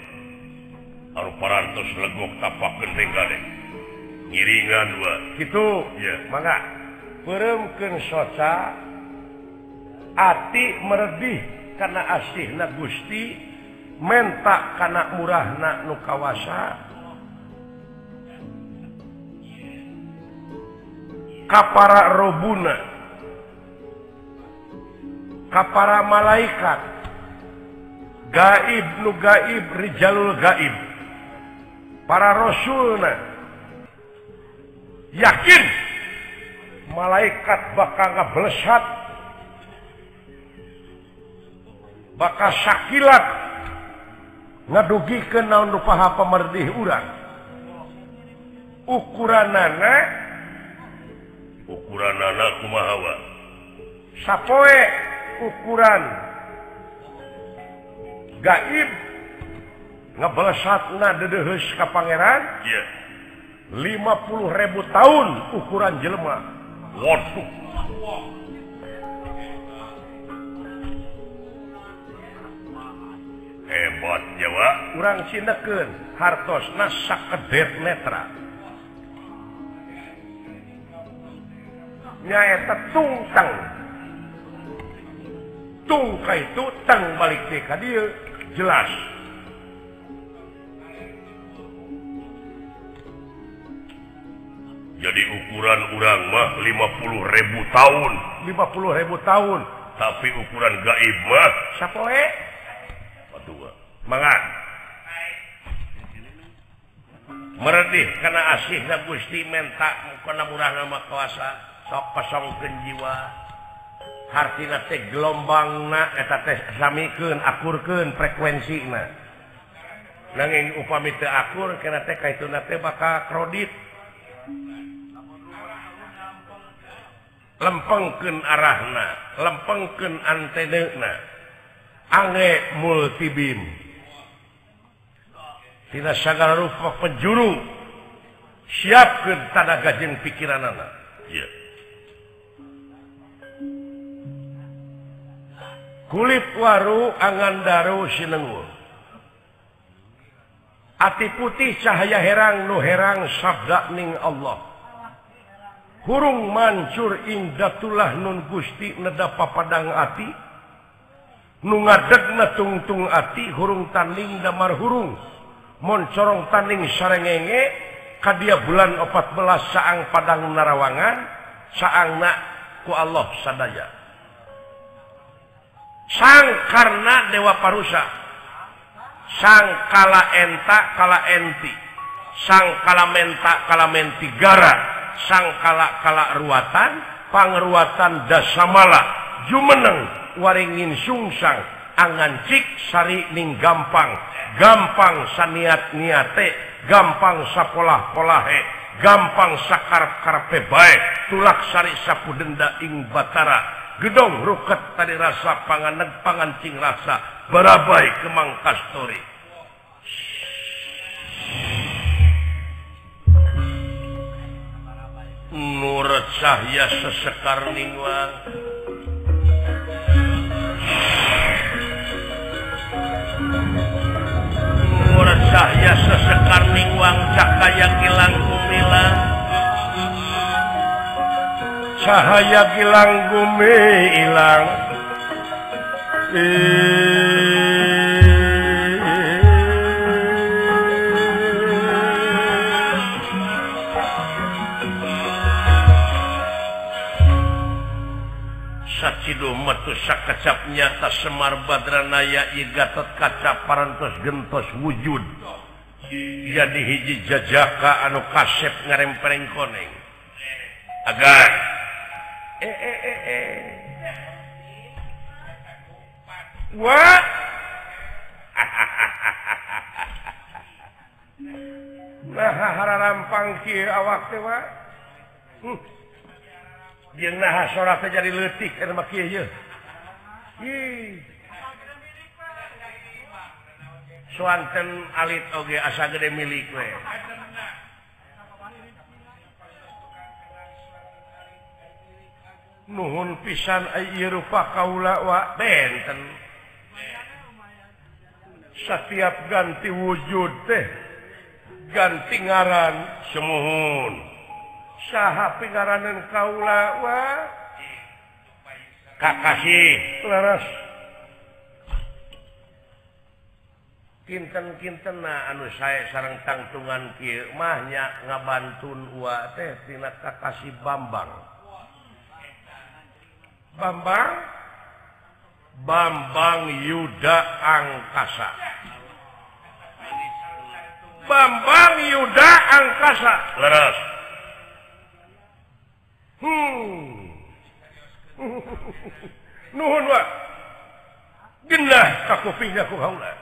Anu parantos legok tapakeun teh kadek. Ngiringan wa. Kitu, ya. Mangga peureumkeun soca ati meredih karena asihna Gusti, menta kana murahna nu kawasa, kapara robuna, kapara malaikat, gaib nu gaib, rijalul gaib, para rasulna, yakin malaikat bakal ngablesat, bakal sakilat ngadugikeun naon rupaha pamerdih urang. Ukuranana kumaha wa? Sapoe ukuran gaib ngebelesatna deudeuheus ka pangeran, yeah. 50.000 tahun ukuran jelema. Waduh. Hebat Jawa. Urang cinekeun hartosna sakedet netra. Nyaeta tungtang. Tung ka itu tang balik teh ka dieu jelas. Jadi ukuran urang mah 50.000 tahun. 50.000 tahun. Tapi ukuran gaib mah sapoe. Padua. Mangga. Meredih kana asihna Gusti menta kana murahna mah kuasa sok kosongkeun jiwa. Hartina teh gelombangna eta teh samikeun akurkeun frekuensina. Nanging upami teu akur kana teh kaituna teh bakal kredit. Lempengkeun arahna, lempengkeun antenena. Angge multibim. Tina sagala rupa penjuru siapkeun tanaga jeung pikiranana. Iya. Kulit waru angandaru sinengur. Ati putih cahaya herang nu herang sabda ning Allah. Hurung mancur ingdatulah nun Gusti neda papadang ati. Nu ngadegna tungtung ati hurung tanding damar hurung. Moncorong tanding sarengenge kadia bulan 14 saang padang narawangan saangna ku Allah sadaya. Sang karna dewa parusa. Sang kala enta kala enti. Sang kala menta kala menti gara. Sang kala kala ruatan pangruatan dasamala jumeneng waringin sungsang angan cik sari ning gampang gampang saniat niate gampang sapolah polahe gampang sakarep karepe bae tulak sari sapu denda ing batara gedong ruket tadi rasa panganeg pangancing rasa barabai kemang kastori. Nurut cahya sesekar ningwang Nurut cahya sesekar ningwang cahaya gilang gumilang Cahaya gilang gumilang. Sacidu metu sakecap nyata Semar Badranaya ieu Gatot Kaca parantos gentos wujud. Jadi hiji jajaka anu kasep ngarempereng koneng. Agar Wah. Nah hararampang kieu awak teh wa. Jeung naha sora teh jadi leutik eta mah kieu ye. Ih. Suanten alit oge asa gede milik we. Nuhun pisan ai ieu rupa kaula wa benten. Setiap ganti wujud teh ganti ngaran sumuhun. Saha pingaranan kaula wa kakasih leres. Kinten-kintena anu sae sareng tangtungan kieu mah nya ngabantun ua teh tina kakasih Bambang. Bambang Bambang Yuda Angkasa. Bambang Yuda Angkasa leres. Nuhun wa. Genah ka kupingna ku kaula.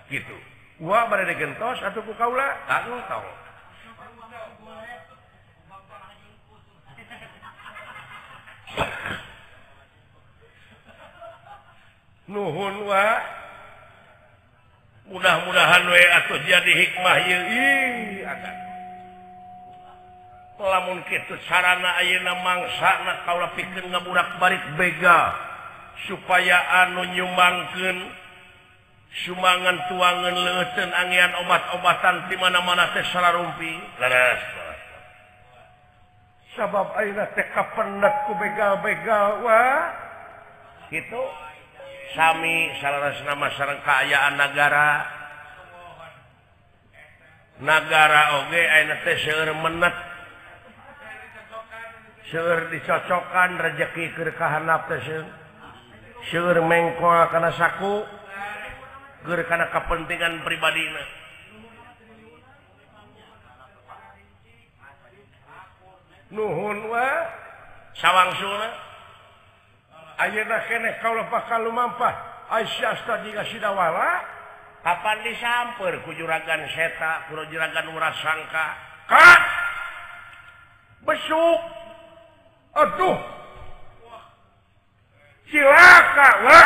Gitu. Wa bade gentos atuh ku kaula? Atuh tong. Nuhun wa. Mudah-mudahan we atuh jadi hikmah ieu. Ih, agan. Lamun kitu sarana ayeuna mangsana kaula pikeun ngaburak-barik bega supaya anu nyumbangkeun sumangan tuangan leuteun angian obat-obatan di mana-mana teh sararumpi. Leres. Sabab ayeuna teh kapendet ku begal-begal wa. Kitu sami saleresna mah sareng kaayaan nagara. Nagara oge ayeuna teh seueur menet. Seueur dicocokan rejeki keur kahandap teh seueur mengkol kana saku keur kana kepentingan pribadina. Nuhun wa sawangsulna ayeuna keneh kaula bakal lumampah Aisyah jiga Sidawala kapan disamper ku juragan seta ku juragan Wurasangka ka besuk aduh cilaka wa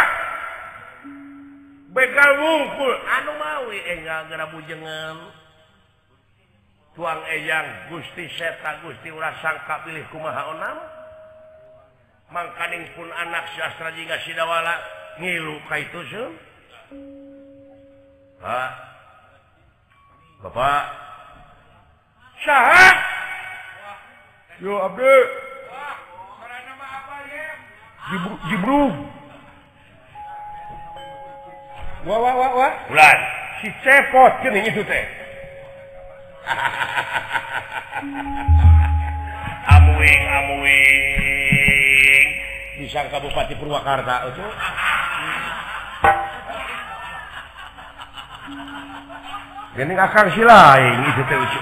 begal wungkul anu mawi enggal geura bujengan tuang eyang Gusti Seta Gusti Wurasangka pilih kumaha onam mangkaning pun anak Sastra jiga Sidawala ngilu ka itu seum. Pak Bapak saha yo abdi jibrug wa wa wa wa ulan si cepot geuning itu teh. Amuing amuing disangka Bupati Purwakarta itu. Geuning akang si lain itu teh ucu.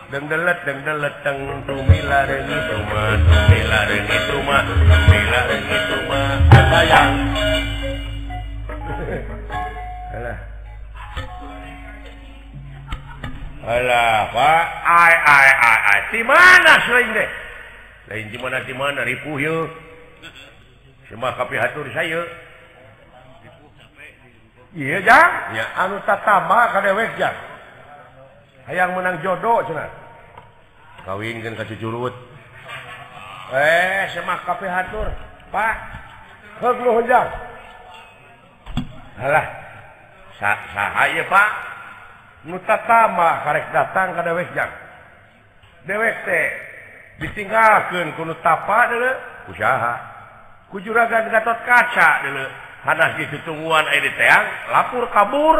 Dengdelet dengdelet teng tumila reungi tuma tumila reungi tuma tumila reungi tuma bayang. Alah. Alah, Pak, ai ai ai ai. Di mana selain teh? Lain di mana ripuh yeuh. Semah kapihatur saya. Iya jang, ya anu tatama ka dewek jang. Hayang menang jodoh cenah. Kawinkeun ka cucurut. Semah kapihatur, Pak. Heug nuhun jang. Alah. Saha ieu Pak? Nu tatama karek datang ka dewek jang. Dewek teh ditinggalkeun ku nu tapa deuleu, ku saha? Ku juragan Gatot Kaca deuleu. Hanas ditungguan aya di teang, lapur kabur.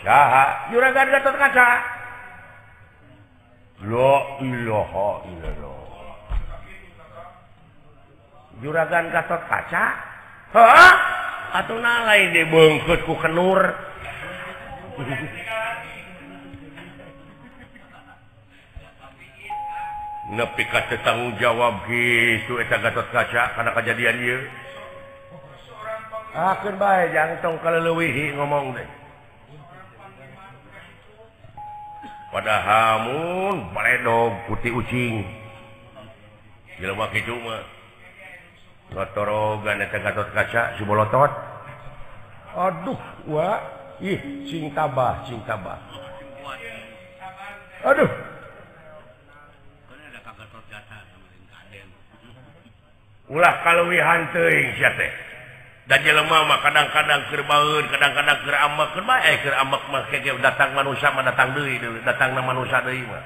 Saha? Juragan Gatot Kaca. La ilaha illallah. Juragan Gatot Kaca? Hah? Atuh na lain dibeungkeut ku kenur. Nepi ka teu tanggung jawab kitu eta Gatot Kaca kana kajadian ieu. Akeun bae jang tong kaleuwihi ngomong teh. Padahal mun baledog putih ucing. Jelema kitu mah. Ngatorogan eta Gatot Kaca si bolotot. Aduh, wa ih sing tabah, sing tabah. Aduh. Ulah kaleuwihan teuing sia teh. Da jelema mah kadang-kadang keur baeun, kadang-kadang keur ambek, keur bae keur ambek mah kege datang manusia mah datang deui, datangna manusia deui mah.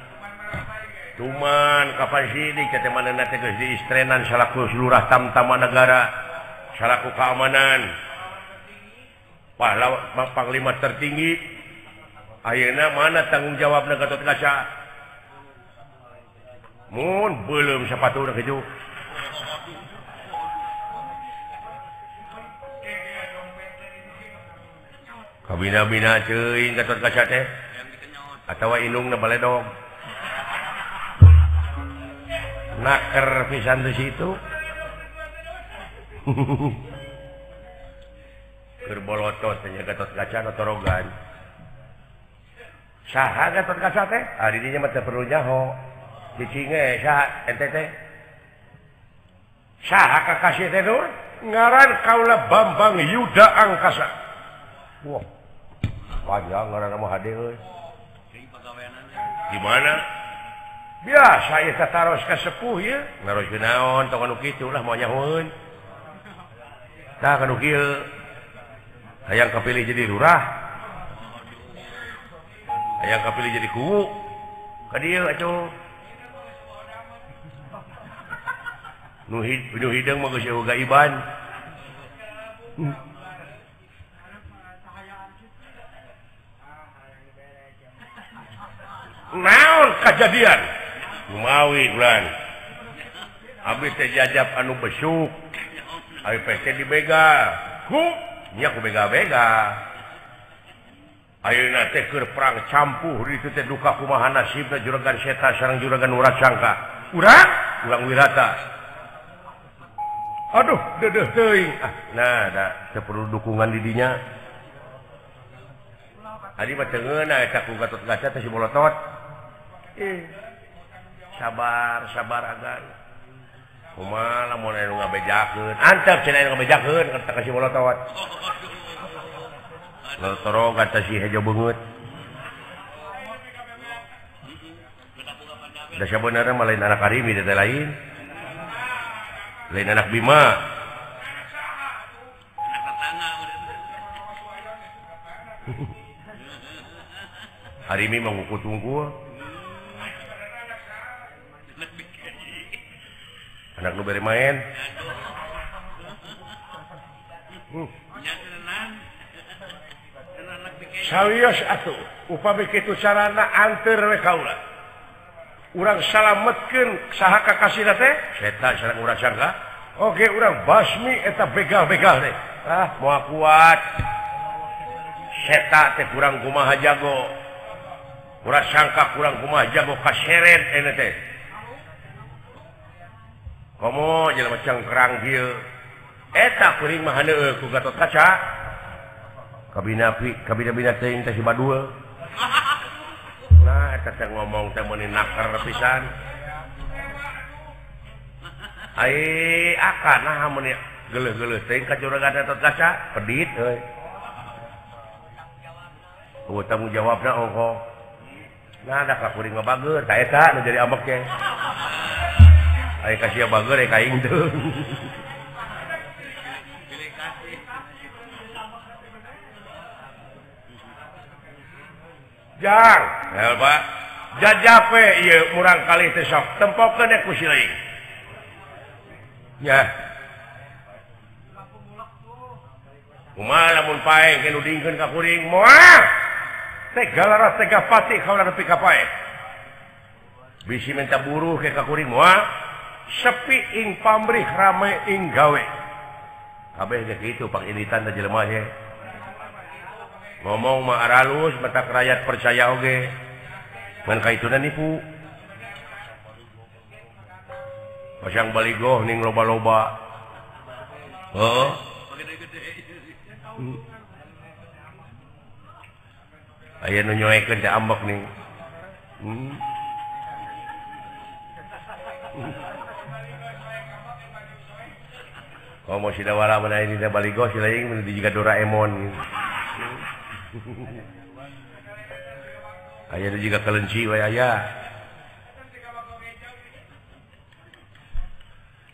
Cuman kapan sini teh manehna teh geus diistrenan salaku lurah tamtama negara, salaku keamanan. Pahlawan panglima tertinggi ayeuna mana tanggung jawabna Gatot Kaca? Mun beuleum sapatuna kitu. Kabina-bina teuing Gatot Kaca teh atawa indungna baledog. Naker pisan di situ. Keur bolotot teh Gatot Kaca notorogan. Saha Gatot Kaca teh? Ah di dinya mah teu perlu nyaho. Cicing ge saha ente teh? Saha kakasih teh Nur? Ngaran kaula Bambang Yuda Angkasa. Wah. Panjang ngaranna mah hade euy. Di mana? Biasa ieu tataros ka sepuh ieu. Naroskeun naon tong anu kitu lah moal nyahoeun. Tah kanu kieu. Hayang kapilih jadi lurah. Hayang kapilih jadi kuwu. Ka dieu atuh. Nu hideung mah geus eueuh gaiban. Naon kajadian? Lumawi bulan. Abdi teh jajap anu besuk. Abi teh dibegal. Ku nya ku begal-begal. Ayeuna teh keur perang campuh di ditu teh duka kumaha nasibna juragan Seta sareng juragan Wurasangka. Urang urang Wirata. Aduh, dedeh teuing. Ah, nah, da teu perlu dukungan di dinya. Adi mah teu ngeunah eta ku Gatot Kaca teh si bolotot. Sabar, sabar agan. Kumaha lamun anu ngabejakeun? Antep cenah anu ngabejakeun ka si bolotot. Lotoro kata si hejo beungeut. Da sabenerna mah lain anak Arimi teh lain. Lain anak Bima. Anak tetangga. Arimi mah ngukut unggul. Anak nu bere main. Sawios atuh, upami kitu carana anteur we kaula. Urang salametkeun saha kakasihna teh? Seta sareng Wurasangka. Oke, urang basmi eta begal-begal teh. Ah, moal kuat. Seta teh kurang kumaha jago. Wurasangka kurang kumaha jago kaseret eta teh. Komo jelema cengkrang kieu. Eta kuring mah haneueuh ku Gatot Kaca. Kabina-bina kabina-bina teuing teh si Badul. Nah, eta teh ngomong teh meuni naker pisan. Ai akan nah meuni geuleuh-geuleuh teuing ka juragan Gatot Kaca, pedit euy. Eueuh tanggung jawabna ongkoh. Nah, da ka kuring mah bager, ta eta nu jadi ambek teh. Ai ka sia bager ka aing teu. Jang, hel Pak. Jajape ieu murang kali teh sok tempokeun ku si lain. Ya. Kumaha lamun pae ke nu dingkeun ka kuring moal. Teh galara teh pati kaula nepi ka pae. Bisi minta buruh ke ka kuring moal. Sepi ing pamrih rame ing gawe. Kabeh ge kitu pangilitan teh jelema ge. Ngomong mah aralus matak rakyat percaya oge. Ngan kaituna nipu. Pasang baligoh ning loba-loba. Heeh. Aya nu nyoekeun teh ambek ning. Komo sidawala mun aya dina baligoh si laing mun dijiga Doraemon. Aya juga kelenci we aya.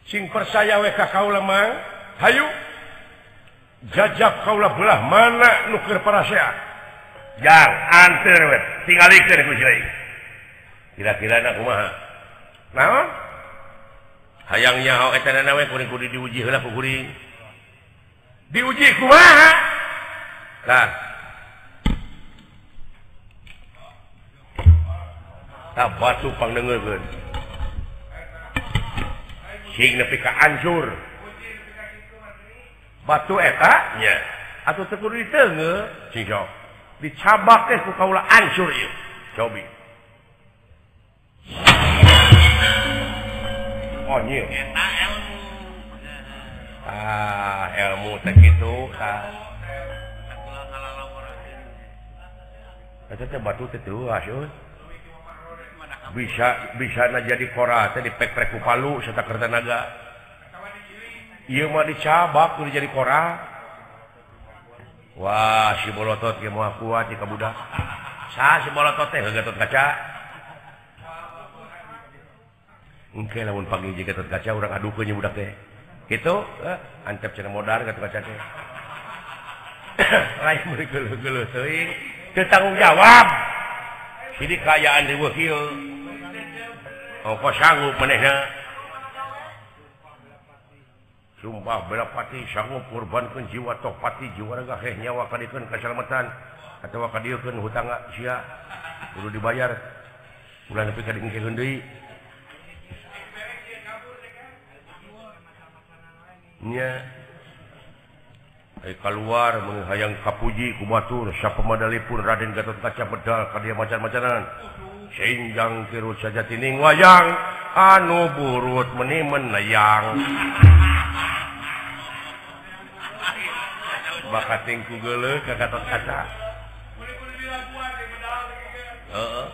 Sing percaya we ka kaula mah, hayu jajab kaula belah mana nu keur parasea. Jang anteur we tingalikeun ku si laing. Kira-kira na kumaha? Naon? Hayang nyaho eta na we kuring kudu diuji heula ku kuring. Diuji kumaha? Tah. Tak batu pangdengeurkeun. Sing nepi ka ancur. Batu eta nya atuh teu kudu diteungeuh, sing sok. Dicabak teh ku kaula ancur ieu. Cobi. Oh nyieu. Eta ilmu. Ah, ilmu teh kitu tah. Eta teh batu teh teuas euy. Bisa na jadi kora teh dipek-pek ku palu serta kertanaga. Ieu mah dicabak kudu jadi kora. Wah, si bolotot ge moal kuat ka budak. Saha si bolotot teh Gatot Kaca? Engke lamun pagi jeung Gatot Kaca urang adukeun nya budak teh. Kitu, antep cenah modar Gatot Kaca teh. Lain meuli geuleuh-geuleuh teuing, teu tanggung jawab. Sini kaayaan riweuh kieu. Ongko sanggup manehna. Sumpah bela pati sanggup korbankeun jiwa toh pati jiwa raga heh nyawa kadikeun kasalamatan atawa kadieukeun hutang sia kudu dibayar. Ulah nepi ka diengkeun deui. Nya. Ai kaluar mun hayang kapuji ku batur sapemadalipun Raden Gatotkaca bedal ka dieu macan-macanan. Sinjang kirut sajatining wayang anu burut meni menayang. Bakating ku geuleuh ka Gatotkaca. Heeh.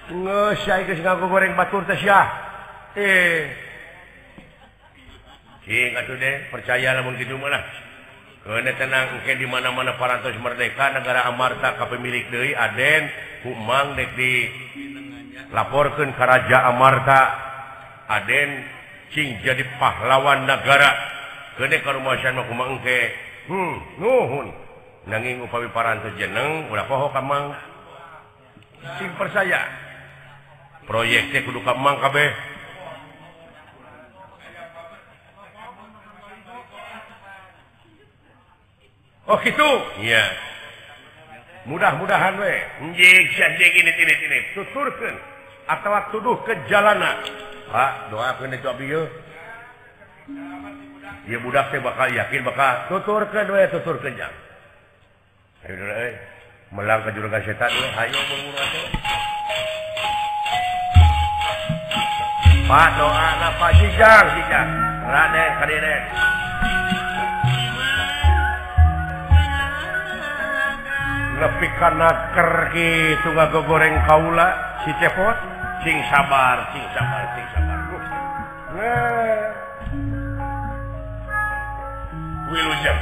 Geus sia geus ngago goreng batur teh sia. Cing atuh deh percaya lamun kitu mah lah. Keuna tenang engke di mana-mana parantos merdeka negara Amarta ka pemilik deui Aden ku Mang dek dilaporkeun ka Raja Amarta. Aden cing jadi pahlawan negara. Keuna karumasan mah kumaha engke. Nuhun. Nanging upami parantos jeneng ulah poho ka Mang. Cing percaya. Proyek teh kudu ka Mang kabeh. Oh gitu? Iya. Mudah-mudahan we. Njing sia ini ini tuturkeun atawa tuduh ke jalana. Pak, doakeun itu abdi yeuh. Ieu budak teh bakal yakin bakal tuturkeun we, tuturkeun jang. Ayo euy, melang ka juragan setan we, hayo buru-buru atuh. Pak, doana Pak Jijang, Jijang. Raden ka dieu. Nepi kana ker kitu ngagogoreng kaula si Cepot sing sabar sing sabar sing sabar. Nah. Wilujeng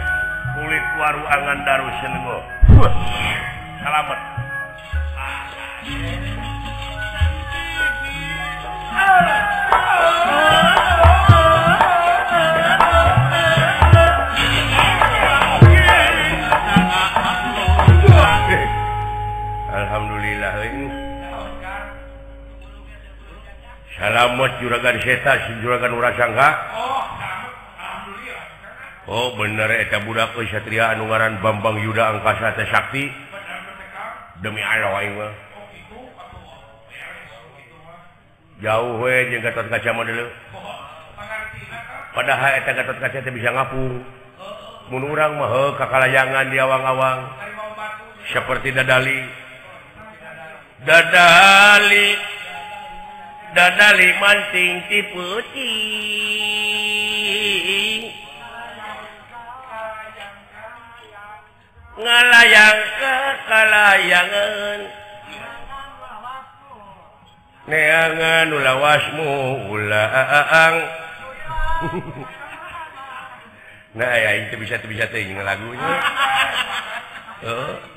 kulit waru angan daru senengo. Salamet. Alhamdulillah ini. Salamet juragan seta juragan Urasangka. Oh bener eta budak euy satria anu ngaran Bambang Yuda Angkasa teh sakti. Demi Allah aing mah. Jauh we jeung Gatotkaca mah deuleu. Padahal eta Gatotkaca teh bisa ngapung. Mun urang mah heuh kakalayangan di awang-awang. Seperti dadali. Dadali dadali manting ti peuting ngalayang ka kalayangan neangan ulawasmu ulaang. Nah aing teu bisa teuing lagunya. Heeh.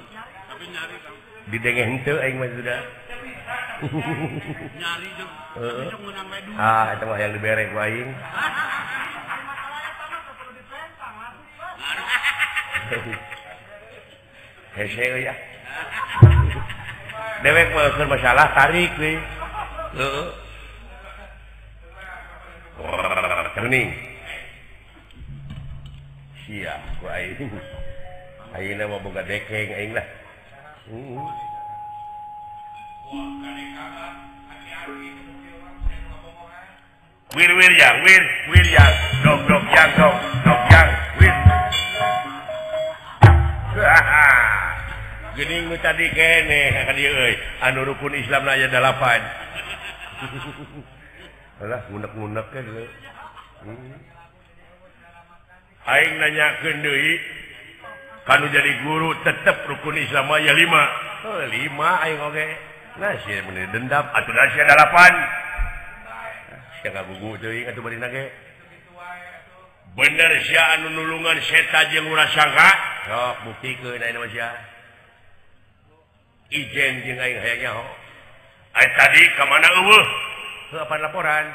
Didenge henteu aing mah sudah. Nyari jeung meunang we duit. Ah, eta mah hayang dibere ku aing. Hese euy ah. Dewek mah keur masalah tarik we. Heeh. Turning. Sia ku aing. Ayeuna mah boga dekeng aing lah. Wir wir yang wir wir yang dog dog yang dog dog yang wir. Geuning nu tadi keneh ka dieu euy anu rukun Islamna aya 8. Alah ngunek-ngunek ke deui. Aing nanyakeun deui kanu jadi guru tetep rukun Islam aya 5. Heuh 5 aing oge. Nah sia mun dendam atuh da sia 8. Sia ngagugu teuing atuh barina ge. Bener sia anu nulungan seta jeung Urasangka? Sok buktikeun ayeuna mah sia. Ijen jeung aing hayang nyaho. Ai tadi ka mana eueuh? Heuh apan laporan?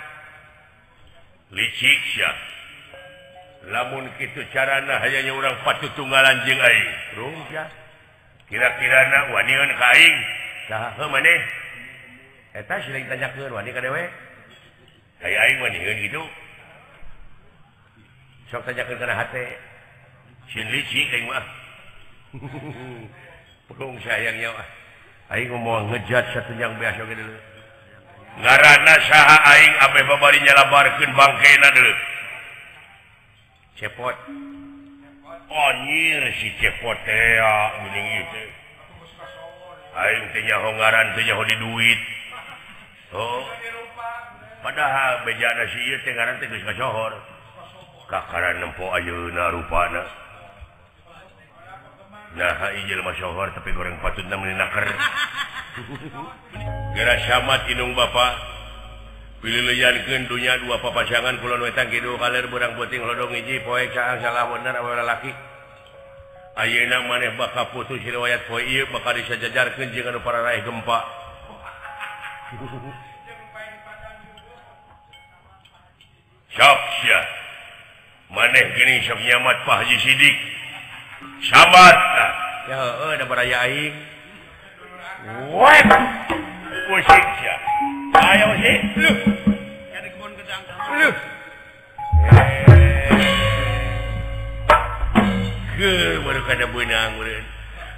Licik sia. Lamun kitu carana hayangnya urang patutunggalan jeung aing. Rung sia. Kira-kirana waniun ka aing. Saha heuh maneh? Eta siling tanyakeun wani ka dewe. Aya aing waniun kitu. Sok tanyakeun kana hate. Sieun licik aing mah. Pung sayangnya mah. Aing ngomong ngejat satunjang beas oge deuleu. Ngaranna saha aing ameh babari nyalabarkeun bangkena deuleu. Cepot. Anjir si Cepot teh geuning ieu teh. Aing teh nyaho ngaran teh nyaho di duit. Oh. Padahal bejana si ieu teh ngaran teh geus kasohor. Kakaran nempo ayeuna rupana. Nah, ieu jelema sohor tapi goreng patutna meuni naker. Geura samat inung bapa. Pililiankeun dunya dua papasangan kulon wetan kidul kaler beurang peuting lodong hiji poe caang salah bener awewe lalaki. Ayeuna maneh bakal putus riwayat poe ieu bakal disajajarkeun jeung anu pararaeh gempa. Sok sia. Maneh geuning sok nyamat Pak Haji Sidik. Sabat. Ya heueuh da baraya aing. Weh. Usik sia. Ayo usik. Luh. Ka kebun gedang. Luh. Ke baru kada beunang meureun.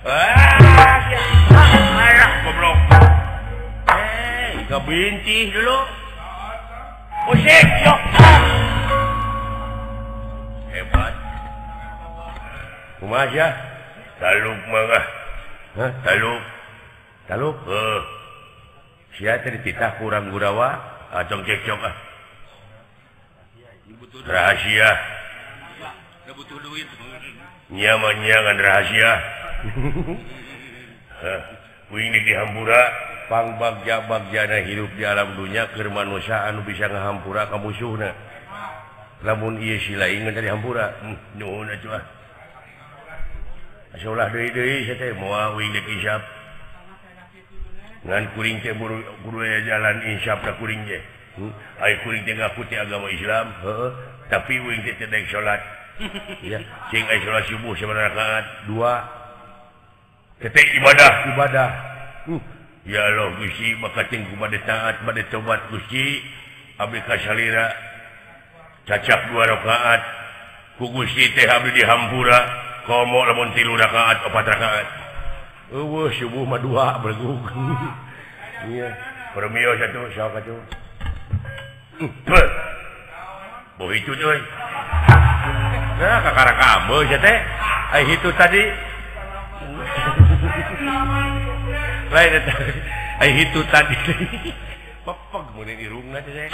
Ah, sia. Alah goblok. Kabintih dulu. Usik sok. Hebat. Kumaha sia? Taluk mangah. Hah, taluk. Taluk? Heuh. Sia teh dititah ku urang Gurawa, acong cekcok ah. Rahasia. Butuh duit. Nya mah nya ngan rahasia. Hah, uing di hampura pangbagja-bagjana hirup di alam dunya keur manusia anu bisa ngahampura ka musuhna. Lamun ieu si lain ngan dihampura. Nuhun atuh ah. Asa ulah deui-deui sia teh moal uing deuk insaf. Ngan kuring teh kudu aya jalan insaf ka kuring teh. Ai kuring teh ngaku teh agama Islam, heueuh, tapi uing teh teu daek salat. Ya, cing ai salat subuh sabaraha rakaat? 2. Teh ibadah, ibadah. Ya Allah Gusti, maka ting ku bade taat, bade tobat Gusti, abdi kasalira cacak 2 rakaat. Ku Gusti teh abdi dihampura, komo lamun 3 rakaat, 4 rakaat. Eueuh subuh mah 2 bergug. Iya, permios atuh sok atuh. Boh itu euy. Nah, kakara kamu sia teh. Ai hitu tadi. Lain eta. Ai hitu tadi. Pepeg mun irungna teh.